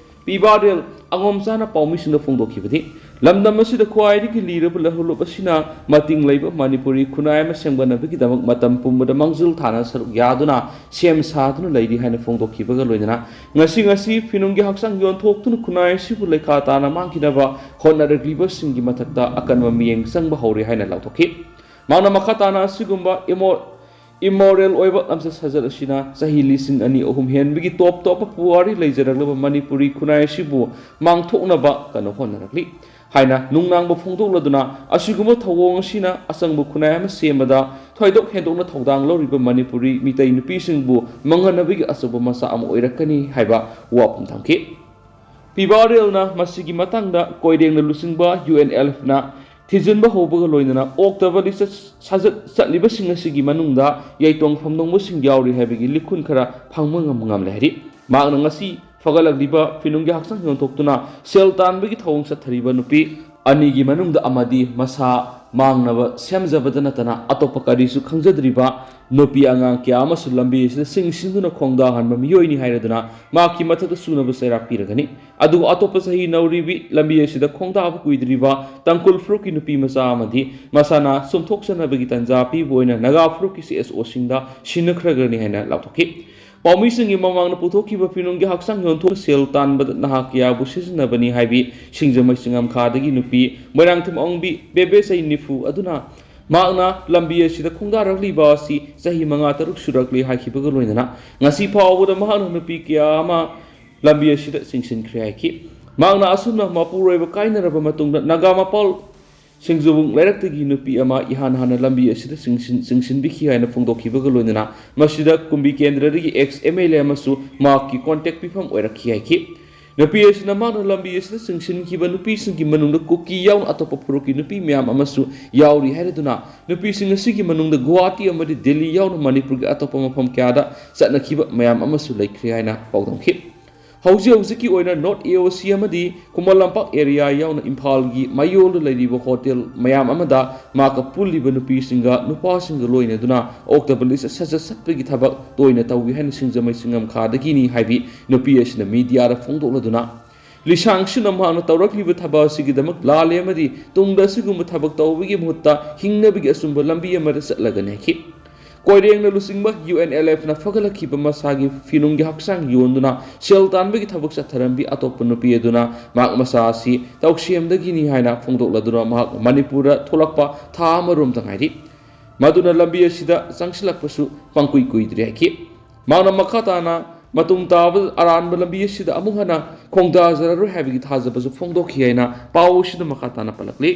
ꯄꯤꯕꯥꯔꯦꯜ ꯑꯉꯣꯝꯆꯥꯅ ꯄꯥꯎꯃꯤꯁꯤꯡꯗ ꯐꯣꯡꯗꯣꯛꯈꯤꯕꯗꯤ, ꯂꯝꯗꯝ ꯑꯁꯤꯗ ꯈ꯭ꯋꯥꯏꯗꯒꯤ ꯂꯤꯔꯕ ꯂꯍꯨꯂꯨꯞ ꯑꯁꯤꯅ ꯃꯇꯤꯡ ꯂꯩꯕ ꯃꯅꯤꯄꯨꯔꯤ ꯈꯨꯟꯅꯥꯏ ꯑꯃ ꯁꯦꯝꯒꯠꯅꯕꯒꯤꯗꯃꯛ ꯃꯇꯝ ꯄꯨꯝꯕꯗ ꯃꯥꯡꯖꯤꯜ ꯊꯥꯅ ꯁꯔꯨꯛ ꯌꯥꯗꯨꯅ ꯁꯦꯝ ꯁꯥꯗꯨꯅ ꯂꯩꯔꯤ ꯍꯥꯏꯅ ꯐꯣꯡꯗꯣꯛꯈꯤꯕꯒ ꯂꯣꯏꯅꯅ, ꯉꯁꯤ ꯉꯁꯤ ꯐꯤꯅꯨꯡꯒꯤ ꯍꯛꯆꯥꯡ ꯌꯣꯟꯊꯣꯛꯇꯨꯅ ꯈꯨꯟꯅꯥꯏ ꯑꯁꯤꯕꯨ ꯂꯩꯈꯥ ꯇꯥꯅ ꯃꯥꯡꯈꯤꯅꯕ ꯍꯣꯠꯅꯔꯛꯂꯤꯕꯁꯤꯡꯒꯤ ꯃꯊꯛꯇ ꯑꯀꯟꯕ ꯃꯤꯠꯌꯦꯡ ꯆꯪꯕ ꯍꯧꯔꯦ ꯍꯥꯏꯅ ꯂꯥꯎꯊꯣꯛꯈꯤ꯫ ꯃꯍꯥꯛꯅ ꯃꯈꯥ ꯇꯥꯅ ꯑꯁꯤꯒꯨꯝꯕ ꯏꯃꯣ-, ꯏꯃꯣꯔꯦꯜ ꯑꯣꯏꯕ ꯂꯝꯆꯠ ꯁꯥꯖꯠ ꯑꯁꯤꯅ ꯆꯍꯤ ꯂꯤꯁꯤꯡ ꯑꯅꯤ ꯑꯍꯨꯝ ꯍꯦꯟꯕꯒꯤ ꯇꯣꯞ ꯇꯣꯞꯄ ꯄꯨꯋꯥꯔꯤ ꯂꯩꯖꯔꯛꯂꯕ ꯃꯅꯤꯄꯨꯔꯤ ꯈꯨꯟꯅꯥꯏ ꯑꯁꯤꯕꯨ ꯃꯥꯡꯊꯣꯛꯅꯕ ꯀꯟꯅ ꯍꯣꯠꯅꯔꯛꯂꯤ ꯍꯥꯏꯅ ꯅꯨꯡꯅꯥꯡꯕ ꯐꯣꯡꯗꯣꯛꯂꯗꯨꯅ, ꯑꯁꯤꯒꯨꯝꯕ ꯊꯧꯑꯣꯡ ꯑꯁꯤꯅ ꯑꯆꯪꯕ ꯈꯨꯟꯅꯥꯏ ꯑꯃ ꯁꯦꯝꯕꯗ ꯊꯣꯏꯗꯣꯛ ꯍꯦꯟꯗꯣꯛꯅ ꯊꯧꯗꯥꯡ ꯂꯧꯔꯤꯕ ꯃꯅꯤꯄꯨꯔꯤ ꯃꯤꯇꯩ ꯅꯨꯄꯤꯁꯤꯡꯕꯨ ꯃꯥꯡꯍꯟꯅꯕꯒꯤ ꯑꯆꯧꯕ ꯃꯆꯥꯛ ꯑꯃ ꯑꯣꯏꯔꯛꯀꯅꯤ ꯍꯥꯏꯕ ꯋꯥꯐꯝ ꯊꯝꯈꯤ꯫ ꯄꯤꯕꯥꯔꯦꯜꯅ ꯃꯁꯤꯒꯤ ꯃꯇꯥꯡꯗ ꯀꯣꯏꯔꯦꯡꯅ ꯂꯨꯆꯤꯡꯕ ꯌꯨ ꯑꯦꯟ ꯑꯦꯜ ꯑꯦꯐꯅ ꯊꯤꯖꯤꯟꯕ ꯍꯧꯕꯒ ꯂꯣꯏꯅꯅ ꯑꯣꯛꯇꯕ ꯂꯤꯆꯠ ꯁꯥꯖꯠ ꯆꯠꯂꯤꯕꯁꯤꯡ ꯑꯁꯤꯒꯤ ꯃꯅꯨꯡꯗ ꯌꯥꯏꯇꯣꯡ ꯐꯝꯗꯣꯡꯕꯁꯤꯡ ꯌꯥꯎꯔꯤ ꯍꯥꯏꯕꯒꯤ ꯂꯤꯈꯨꯟ ꯈꯔ ꯐꯪꯕ ꯉꯝ-, ꯉꯝꯂꯦ ꯍꯥꯏꯔꯤ꯫ ꯃꯍꯥꯛꯅ ꯉꯁꯤ ꯐꯒꯠꯂꯛꯂꯤꯕ ꯐꯤꯅꯨꯡꯒꯤ ꯍꯛꯆꯥꯡ ꯌꯣꯟꯊꯣꯛꯇꯨꯅ ꯁꯦꯜ ꯇꯥꯟꯕꯒꯤ ꯊꯧꯑꯣꯡ ꯆꯠꯊꯔꯤꯕ ꯅꯨꯄꯤ ꯑꯅꯤꯒꯤ ꯃꯅꯨꯡꯗ ꯑꯃꯗꯤ ꯃꯁꯥ ꯃꯥꯡꯅꯕ ꯁꯦꯝꯖꯕꯗ ꯅꯠꯇꯅ ꯑꯇꯣꯞꯄ ꯀꯔꯤꯁꯨ ꯈꯪꯖꯗ꯭ꯔꯤꯕ ꯅꯨꯄꯤ ꯑꯉꯥꯡ ꯀꯌꯥ ꯑꯃꯁꯨ ꯂꯝꯕꯤ ꯑꯁꯤꯗ ꯆꯤꯡꯁꯤꯟꯗꯨꯅ ꯈꯣꯡꯗꯥꯍꯟꯕ ꯃꯤꯑꯣꯏꯅꯤ ꯍꯥꯏꯔꯗꯨꯅ ꯃꯍꯥꯛꯀꯤ ꯃꯊꯛꯇ ꯁꯨꯅꯕ ꯆꯩꯔꯥꯛ ꯄꯤꯔꯒꯅꯤ꯫ ꯑꯗꯨꯒ ꯑꯇꯣꯞꯄ ꯆꯍꯤ ꯅꯧꯔꯤꯕꯤ ꯂꯝꯕꯤ ꯑꯁꯤꯗ ꯈꯣꯡꯗꯥꯕ ꯀꯨꯏꯗ꯭ꯔꯤꯕ ꯇꯥꯡꯈꯨꯜ ꯐꯨꯔꯨꯞꯀꯤ ꯅꯨꯄꯤ ꯃꯆꯥ ꯑꯃꯗꯤ ꯃꯁꯥꯅ ꯁꯨꯝꯊꯣꯛꯆꯅꯕꯒꯤ ꯇꯥꯟꯖꯥ ꯄꯤꯕ ꯑꯣꯏꯅ ꯅꯥꯒꯥ ꯐꯨꯔꯨꯞꯀꯤ ꯁꯤ ꯑꯦꯁ ꯑꯣꯁꯤꯡꯗ ꯁꯤꯟꯅꯈ꯭ꯔꯒꯅꯤ ꯍꯥꯏꯅ ꯂꯥꯎꯊꯣꯛꯈꯤ꯫ ꯄꯥꯎꯃꯤꯁꯤꯡꯒꯤ ꯃꯃꯥꯡꯗ ꯄꯨꯊꯣꯛꯈꯤꯕ ꯐꯤꯅꯨꯡꯒꯤ ꯍꯛꯆꯥꯡ ꯌꯣꯟꯊꯣꯛ ꯁꯦꯜ ꯇꯥꯟꯕꯗ ꯅꯍꯥ ꯀꯌꯥꯕꯨ ꯁꯤꯖꯤꯟꯅꯕꯅꯤ ꯍꯥꯏꯕꯤ ꯁꯤꯡꯖꯃꯩ ꯆꯤꯡꯉꯝꯈꯥꯗꯒꯤ ꯅꯨꯄꯤ ꯃꯣꯏꯔꯥꯡꯊꯦꯝ ꯑꯣꯡꯕꯤ ꯕꯦꯕꯦ ꯆꯍꯤ ꯅꯤꯐꯨ ꯑꯗꯨꯅ ꯃꯍꯥꯛꯅ ꯂꯝꯕꯤ ꯑꯁꯤꯗ ꯈꯣꯡꯗꯥꯔꯛꯂꯤꯕ ꯑꯁꯤ ꯆꯍꯤ ꯃꯉꯥ ꯇꯔꯨꯛ ꯁꯨꯔꯛꯂꯤ ꯍꯥꯏꯈꯤꯕꯒ ꯂꯣꯏꯅꯅ ꯉꯁꯤ ꯐꯥꯎꯕꯗ ꯃꯍꯥꯛꯅ ꯅꯨꯄꯤ ꯀꯌꯥ ꯑꯃ ꯂꯝꯕꯤ ꯑꯁꯤꯗ ꯆꯤꯡꯁꯤꯟꯈ꯭ꯔꯦ ꯍꯥꯏꯈꯤ꯫ ꯃꯍꯥꯛꯅ ꯑꯁꯨꯝꯅ ꯃꯄꯨꯔꯣꯏꯕ ꯀꯥꯏꯅꯔꯕ ꯃꯇꯨꯡꯗ ꯅꯥꯒꯥ ꯃꯄꯥꯜ ꯁꯤꯡꯖꯧꯕꯨꯡ ꯂꯩꯔꯛꯇꯒꯤ ꯅꯨꯄꯤ ꯑꯃ ꯏꯍꯥꯟ ꯍꯥꯟꯅ ꯂꯝꯕꯤ ꯑꯁꯤꯗ ꯆꯤꯡꯁꯤꯟ-, ꯆꯤꯡꯁꯤꯟꯕꯤꯈꯤ ꯍꯥꯏꯅ ꯐꯣꯡꯗꯣꯛꯈꯤꯕꯒ ꯂꯣꯏꯅꯅ ꯃꯁꯤꯗ ꯀꯨꯝꯕꯤ ꯀꯦꯟꯗ꯭ꯔꯗꯒꯤ ꯑꯦꯛꯁ ꯑꯦꯝ ꯑꯦꯜ ꯑꯦ ꯑꯃꯁꯨ ꯃꯍꯥꯛꯀꯤ ꯀꯣꯟꯇꯦꯛ ꯄꯤꯐꯝ ꯑꯣꯏꯔꯛꯈꯤ ꯍꯥꯏꯈꯤ꯫ ꯅꯨꯄꯤ ꯑꯁꯤꯅ ꯃꯍꯥꯛꯅ ꯂꯝꯕꯤ ꯑꯁꯤꯗ ꯆꯤꯡꯁꯤꯟꯈꯤꯕ ꯅꯨꯄꯤꯁꯤꯡꯒꯤ ꯃꯅꯨꯡꯗ ꯀꯨꯀꯤ ꯌꯥꯎꯅ ꯑꯇꯣꯞꯄ ꯐꯨꯔꯨꯞꯀꯤ ꯅꯨꯄꯤ ꯃꯌꯥꯝ ꯑꯃꯁꯨ ꯌꯥꯎꯔꯤ ꯍꯥꯏꯔꯗꯨꯅ ꯅꯨꯄꯤꯁꯤꯡ ꯑꯁꯤꯒꯤ ꯃꯅꯨꯡꯗ ꯒꯨꯋꯥꯍꯥꯇꯤ ꯑꯃꯗꯤ ꯗꯤꯜꯂꯤ ꯌꯥꯎꯅ ꯃꯅꯤꯄꯨꯔꯒꯤ ꯑꯇꯣꯞꯄ ꯃꯐꯝ ꯀꯌꯥꯗ ꯆꯠꯅꯈꯤꯕ ꯃꯌꯥꯝ ꯑꯃꯁꯨ ꯂꯩꯈ꯭ꯔꯦ ꯍꯥꯏꯅ ꯄꯥꯎꯗꯝꯈꯤ꯫ ꯍꯧꯖꯤꯛ ꯍꯧꯖꯤꯛꯀꯤ ꯑꯣꯏꯅ ꯅꯣꯔꯠ ꯑꯦ ꯑꯣ ꯁꯤ ꯑꯃꯗꯤ ꯈꯨꯃꯟ ꯂꯝꯄꯥꯛ ꯑꯦꯔꯤꯌꯥ ꯌꯥꯎꯅ ꯏꯝꯐꯥꯜꯒꯤ ꯃꯌꯣꯜꯗ ꯂꯩꯔꯤꯕ ꯍꯣꯇꯦꯜ ꯃꯌꯥꯝ ꯑꯃꯗ ꯃꯍꯥꯛꯀ ꯄꯨꯜꯂꯤꯕ ꯅꯨꯄꯤꯁꯤꯡꯒ ꯅꯨꯄꯥꯁꯤꯡꯒ ꯂꯣꯏꯅꯗꯨꯅ ꯑꯣꯛꯇꯕ ꯂꯤꯆꯠ ꯁꯥꯖꯠ ꯆꯠꯄꯒꯤ ꯊꯕꯛ ꯇꯣꯏꯅ ꯇꯧꯏ ꯍꯥꯏꯅ ꯁꯤꯡꯖꯃꯩ ꯆꯤꯡꯉꯝꯈꯥꯗꯒꯤꯅꯤ ꯍꯥꯏꯕꯤ ꯅꯨꯄꯤ ꯑꯁꯤꯅ ꯃꯤꯗꯤꯌꯥꯗ ꯐꯣꯡꯗꯣꯛꯂꯗꯨꯅ ꯂꯤꯁꯥꯡꯁꯤꯠꯅ ꯃꯍꯥꯛꯅ ꯇꯧꯔꯛꯂꯤꯕ ꯊꯕꯛ ꯑꯁꯤꯒꯤꯗꯃꯛ ꯂꯥꯜꯂꯦ ꯑꯃꯗꯤ ꯇꯨꯡꯗ ꯑꯁꯤꯒꯨꯝꯕ ꯊꯕꯛ ꯇꯧꯕꯒꯤ ꯃꯍꯨꯠꯇ ꯍꯤꯡꯅꯕꯒꯤ ꯑꯆꯨꯝꯕ ꯂꯝꯕꯤ ꯑꯃꯗ ꯆꯠꯂꯒꯅꯤ ꯍꯥꯏꯈꯤ꯫ ꯀꯣꯏꯔꯦꯡꯅ ꯂꯨꯆꯤꯡꯕ ꯌꯨ ꯑꯦꯟ ꯑꯦꯜ ꯑꯦꯐꯅ ꯐꯒꯠꯂꯛꯈꯤꯕ ꯃꯁꯥꯒꯤ ꯐꯤꯅꯨꯡꯒꯤ ꯍꯛꯆꯥꯡ ꯌꯣꯟꯗꯨꯅ ꯁꯦꯜ ꯇꯥꯟꯕꯒꯤ ꯊꯕꯛ ꯆꯠꯊꯔꯝꯕꯤ ꯑꯇꯣꯞꯄ ꯅꯨꯄꯤ ꯑꯗꯨꯅ ꯃꯍꯥꯛ ꯃꯁꯥ ꯑꯁꯤ ꯇꯧꯁꯦꯝꯗꯒꯤꯅꯤ ꯍꯥꯏꯅ ꯐꯣꯡꯗꯣꯛꯂꯗꯨꯅ ꯃꯍꯥꯛ ꯃꯅꯤꯄꯨꯔꯗ ꯊꯣꯛꯂꯛꯄ ꯊꯥ ꯑꯃꯔꯣꯝꯗ ꯉꯥꯏꯔꯤ꯫ ꯃꯗꯨꯅ ꯂꯝꯕꯤ ꯑꯁꯤꯗ ꯆꯪꯁꯤꯜꯂꯛꯄꯁꯨ ꯄꯪꯀꯨꯏ ꯀꯨꯏꯗ꯭ꯔꯤ ꯍꯥꯏꯈꯤ꯫ ꯃꯍꯥꯛꯅ ꯃꯈꯥ ꯇꯥꯅ ꯃꯇꯨꯡ ꯇꯥꯕ ꯑꯔꯥꯟꯕ ꯂꯝꯕꯤ ꯑꯁꯤꯗ ꯑꯃꯨꯛ ꯍꯟꯅ ꯈꯣꯡꯗꯥꯖꯔꯔꯣꯏ ꯍꯥꯏꯕꯒꯤ ꯊꯥꯖꯕꯁꯨ ꯐꯣꯡꯗꯣꯛꯈꯤ ꯍꯥꯏꯅ ꯄꯥꯎ ꯑꯁꯤꯗ ꯃꯈꯥ ꯇꯥꯅ ꯄꯜꯂꯛꯂꯤ꯫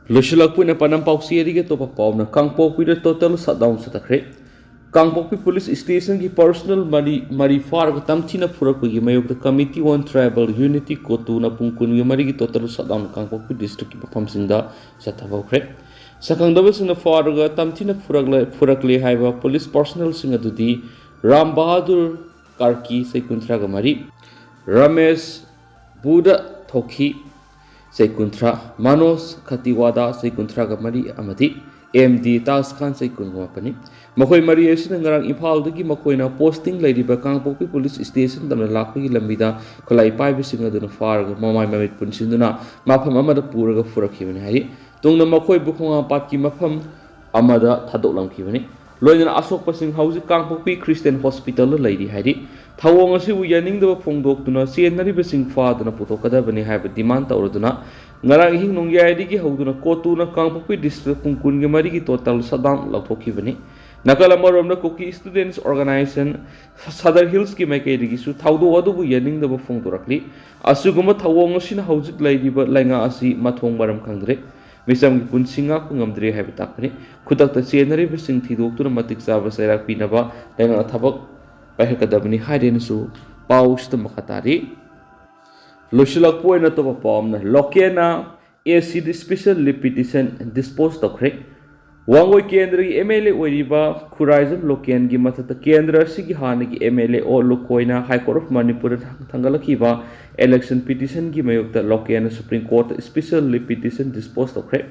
ꯂꯣꯏꯁꯤꯜꯂꯛꯄ ꯑꯣꯏꯅ ꯄꯥꯟꯗꯝ ꯄꯥꯎꯆꯦ ꯑꯗꯨꯒꯤ ꯑꯇꯣꯞꯄ ꯄꯥꯎ ꯑꯃꯅ ꯀꯥꯡꯄꯣꯛꯄꯤꯗ total shutdown ꯆꯠꯊꯈ꯭ꯔꯦ꯫ ꯀꯥꯡꯄꯣꯛꯄꯤ ꯄꯨꯂꯤꯁ ꯁ꯭ꯇꯦꯁꯟꯒꯤ ꯄꯔꯁꯣꯅꯦꯜ ꯃꯔꯤ ꯃꯔꯤ ꯐꯥꯔꯒ ꯇꯝꯊꯤꯅ ꯐꯨꯔꯛꯄꯒꯤ ꯃꯥꯌꯣꯛꯇ Committee on Tribal Unity, ꯀꯣꯇꯨꯅ ꯄꯨꯡ ꯀꯨꯟꯒꯤ ꯃꯔꯤꯒꯤ total shutdown ꯀꯥꯡꯄꯣꯛꯄꯤ ꯗꯤꯁꯇ꯭ꯔꯤꯛꯀꯤ ꯃꯐꯝꯁꯤꯡꯗ ꯆꯠꯊꯕ ꯍꯧꯈ꯭ꯔꯦ꯫ ꯁꯛꯈꯪꯗꯕꯁꯤꯡꯅ ꯐꯥꯔꯒ ꯇꯝꯊꯤꯅ ꯐꯨꯔꯛꯂꯦ ꯐꯨꯔꯛꯂꯦ ꯍꯥꯏꯕ ꯄꯨꯂꯤꯁ ꯄꯔꯁꯣꯅꯦꯜꯁꯤꯡ ꯑꯗꯨꯗꯤ ꯔꯥꯝ ꯕꯍꯥꯗꯨꯔ ꯀꯥꯔꯀꯤ, ꯆꯍꯤ ꯀꯨꯟꯊ꯭ꯔꯥꯒ ꯃꯔꯤ, ꯔꯃꯦꯁ ꯕꯨꯙ ꯊꯣꯛꯈꯤ, ꯆꯍꯤ ꯀꯨꯟꯊ꯭ꯔꯥ, ꯃꯅꯣꯖ ꯈꯇꯤꯋꯥꯗꯥ, ꯆꯍꯤ ꯀꯨꯟꯊ꯭ꯔꯥꯒ ꯃꯔꯤ, ꯑꯃꯗꯤ ꯑꯦꯝ ꯗꯤ ꯇꯥꯖ ꯈꯥꯟ, ꯆꯍꯤ ꯀꯨꯟꯒ ꯃꯥꯄꯟꯅꯤ꯫ ꯃꯈꯣꯏ ꯃꯔꯤ ꯑꯁꯤꯅ ꯉꯔꯥꯡ ꯏꯝꯐꯥꯜꯗꯒꯤ ꯃꯈꯣꯏꯅ posting ꯂꯩꯔꯤꯕ ꯀꯥꯡꯄꯣꯛꯄꯤ ꯄꯨꯂꯤꯁ ꯁ꯭ꯇꯦꯁꯟ ꯇꯝꯅ ꯂꯥꯛꯄꯒꯤ ꯂꯝꯕꯤꯗ ꯈꯨꯠꯂꯥꯏ ꯄꯥꯏꯕꯁꯤꯡ ꯑꯗꯨꯅ ꯐꯥꯔꯒ ꯃꯃꯥꯏ ꯃꯃꯤꯠ ꯄꯨꯟꯁꯤꯟꯗꯨꯅ ꯃꯐꯝ ꯑꯃꯗ ꯄꯨꯔꯒ ꯐꯨꯔꯛꯈꯤꯕꯅꯤ ꯍꯥꯏꯔꯤ꯫ ꯇꯨꯡꯗ ꯃꯈꯣꯏꯕꯨ ꯈꯣꯡꯍꯥꯝꯄꯥꯠꯀꯤ ꯃꯐꯝ ꯑꯃꯗ ꯊꯥꯗꯣꯛꯂꯝꯈꯤꯕꯅꯤ꯫ ꯂꯣꯏꯅꯅ ꯑꯁꯣꯛꯄꯁꯤꯡ ꯍꯧꯖꯤꯛ ꯀꯥꯡꯄꯣꯛꯄꯤ ꯈ꯭ꯔꯤꯁꯇꯤꯌꯟ ꯍꯣꯁꯄꯤꯇꯥꯜꯗ ꯂꯩꯔꯤ ꯍꯥꯏꯔꯤ꯫ ꯊꯧꯑꯣꯡ ꯑꯁꯤꯕꯨ ꯌꯥꯅꯤꯡꯗꯕ ꯐꯣꯡꯗꯣꯛꯇꯨꯅ ꯆꯦꯟꯅꯔꯤꯕꯁꯤꯡ ꯐꯥꯗꯨꯅ ꯄꯨꯊꯣꯛꯀꯗꯕꯅꯤ ꯍꯥꯏꯕ demand ꯇꯧꯔꯗꯨꯅ ꯉꯔꯥꯡ ꯑꯍꯤꯡ ꯅꯣꯡꯌꯥꯏꯗꯒꯤ ꯍꯧꯗꯨꯅ ꯀꯣꯇꯨꯅ ꯀꯥꯡꯄꯣꯛꯄꯤ ꯗꯤꯁꯇ꯭ꯔꯤꯛ ꯄꯨꯡ ꯀꯨꯟꯒꯤ ꯃꯔꯤꯒꯤ total shutdown ꯂꯥꯎꯊꯣꯛꯈꯤꯕꯅꯤ꯫ ꯅꯥꯀꯜ ꯑꯃꯔꯣꯝꯗ ꯀꯨꯀꯤ ꯁ꯭ꯇꯨꯗꯦꯟꯠꯁ ꯑꯣꯔꯒꯅꯥꯏꯖꯦꯁꯟ ꯁꯗꯔ ꯍꯤꯜꯁꯀꯤ ꯃꯥꯏꯀꯩꯗꯒꯤꯁꯨ ꯊꯧꯗꯣꯛ ꯑꯗꯨꯕꯨ ꯌꯥꯅꯤꯡꯗꯕ ꯐꯣꯡꯗꯣꯔꯛꯂꯤ꯫ ꯑꯁꯤꯒꯨꯝꯕ ꯊꯧꯑꯣꯡ ꯑꯁꯤꯅ ꯍꯧꯖꯤꯛ ꯂꯩꯔꯤꯕ ꯂꯩꯉꯥꯛ ꯑꯁꯤ ꯃꯊꯣꯡ ꯃꯔꯝ ꯈꯪꯗ꯭ꯔꯦ꯫ ꯃꯤꯆꯝꯒꯤ ꯄꯨꯟꯁꯤ ꯉꯥꯛꯄ ꯉꯝꯗ꯭ꯔꯦ ꯍꯥꯏꯕ ꯇꯥꯛꯄꯅꯤ꯫ ꯈꯨꯗꯛꯇ ꯆꯦꯟꯅꯔꯤꯕꯁꯤꯡ ꯊꯤꯗꯣꯛꯇꯨꯅ ꯃꯇꯤꯛ ꯆꯥꯕ ꯆꯩꯔꯥꯛ ꯄꯤꯅꯕ ꯂꯩꯉꯥꯛꯅ ꯊꯕꯛ ꯄꯥꯏꯈꯠꯀꯗꯕꯅꯤ ꯍꯥꯏꯔꯦꯅꯁꯨ ꯄꯥꯎꯁꯤꯗ ꯃꯈꯥ ꯇꯥꯔꯤ꯫ ꯂꯣꯏꯁꯤꯜꯂꯛꯄ ꯑꯣꯏꯅ ꯑꯇꯣꯞꯄ ꯄꯥꯎ ꯑꯃꯅ ꯂꯣꯀꯦꯟꯅ ꯑꯦ ꯁꯤꯗ special leave petition dispose ꯇꯧꯈ꯭ꯔꯦ꯫ ꯋꯥꯡꯒꯣꯏ ꯀꯦꯟꯗ꯭ꯔꯒꯤ ꯑꯦꯝ ꯑꯦꯜ ꯑꯦ ꯑꯣꯏꯔꯤꯕ ꯈꯨꯔꯥꯏꯖꯝ ꯂꯣꯀꯦꯟꯒꯤ ꯃꯊꯛꯇ ꯀꯦꯟꯗ꯭ꯔ ꯑꯁꯤꯒꯤ ꯍꯥꯟꯅꯒꯤ ꯑꯦꯝ ꯑꯦꯜ ꯑꯦ ꯑꯣ ꯂꯨꯈꯣꯏꯅ High Court of Manipur ꯊꯥꯡꯒꯠꯂꯛꯈꯤꯕ election petitionꯒꯤ ꯃꯥꯌꯣꯛꯇ ꯂꯣꯀꯦꯟꯅ Supreme Courtꯇ special leave petition dispose ꯇꯧꯈ꯭ꯔꯦ꯫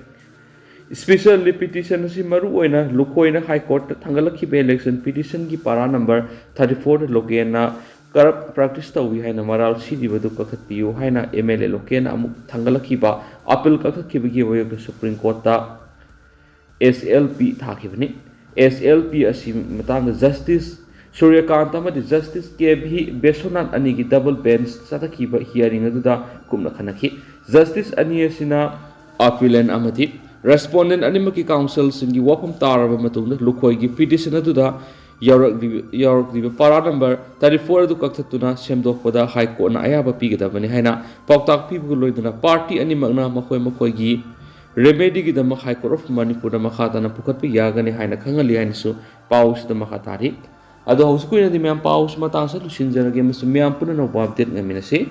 Special leave petition ꯑꯁꯤ ꯃꯔꯨ ꯑꯣꯏꯅ ꯂꯨꯈꯣꯏꯅ High Courtꯇ ꯊꯥꯡꯒꯠꯂꯛꯈꯤꯕ election petitionꯒꯤ ꯄꯥꯔꯥ number thirty fourꯗ ꯂꯣꯀꯦꯟꯅ corrupt practice ꯇꯧꯏ ꯍꯥꯏꯅ ꯃꯔꯥꯜ ꯁꯤꯔꯤꯕꯗꯨ ꯀꯛꯊꯠꯄꯤꯌꯨ ꯍꯥꯏꯅ ꯑꯦꯝ ꯑꯦꯜ ꯑꯦ ꯂꯣꯀꯦꯟꯅ ꯑꯃꯨꯛ ꯊꯥꯡꯒꯠꯂꯛꯈꯤꯕ appeal ꯀꯛꯊꯠꯈꯤꯕꯒꯤ ꯃꯥꯌꯣꯛꯇ Supreme Courtꯇ ꯑꯦꯁ ꯑꯦꯜ ꯄꯤ ꯊꯥꯈꯤꯕꯅꯤ꯫ ꯑꯦꯁ ꯑꯦꯜ ꯄꯤ ꯑꯁꯤ ꯃꯇꯥꯡꯗ Justice ꯁꯨꯔ꯭ꯌꯀꯥꯟꯇ ꯑꯃꯗꯤ Justice ꯀꯦ ꯚꯤ ꯕꯤꯁ꯭ꯋꯅꯥꯊ ꯑꯅꯤꯒꯤ double bench ꯆꯠꯊꯈꯤꯕ hearing ꯑꯗꯨꯗ ꯀꯨꯞꯅ ꯈꯟꯅꯈꯤ꯫ Justice ꯑꯅꯤ ꯑꯁꯤꯅ appellant ꯑꯃꯗꯤ Respondent ꯑꯅꯤꯃꯛꯀꯤ counsel ꯁꯤꯡꯒꯤ ꯋꯥꯐꯝ ꯇꯥꯔꯕ ꯃꯇꯨꯡꯗ ꯂꯨꯈꯣꯏꯒꯤ petition ꯑꯗꯨꯗ ꯌꯥꯎꯔꯛꯂꯤꯕ, ꯌꯥꯎꯔꯛꯂꯤꯕ para number thirty four ꯑꯗꯨ ꯀꯛꯊꯠꯇꯨꯅ ꯁꯦꯝꯗꯣꯛꯄꯗ High Court ꯅ ꯑꯌꯥꯕ ꯄꯤꯒꯗꯕꯅꯤ ꯍꯥꯏꯅ ꯄꯥꯎꯇꯥꯛ ꯄꯤꯕꯒ ꯂꯣꯏꯅꯅ party ꯑꯅꯤꯃꯛꯅ ꯃꯈꯣꯏ ꯃꯈꯣꯏꯒꯤ remedy ꯒꯤꯗꯃꯛ High Court of ꯃꯅꯤꯄꯨꯔꯗ ꯃꯈꯥ ꯇꯥꯅ ꯄꯨꯈꯠꯄ ꯌꯥꯒꯅꯤ ꯍꯥꯏꯅ ꯈꯪꯍꯜꯂꯤ ꯍꯥꯏꯅꯁꯨ ꯄꯥꯎꯁꯤꯗ ꯃꯈꯥ ꯇꯥꯔꯤ꯫ ꯑꯗꯣ ꯍꯧꯖꯤꯛꯀꯤ ꯑꯣꯏꯅꯗꯤ ꯃꯌꯥꯝ ꯄꯥꯎꯁꯤ ꯃꯇꯥꯡꯁꯤꯗ ꯂꯣꯏꯁꯤꯟꯖꯔꯒꯦ ꯑꯃꯁꯨꯡ ꯃꯌꯥꯝ ꯄꯨꯟꯅ ꯑꯅꯧꯕ update ꯉꯥꯏꯃꯤꯟꯅꯁꯤ꯫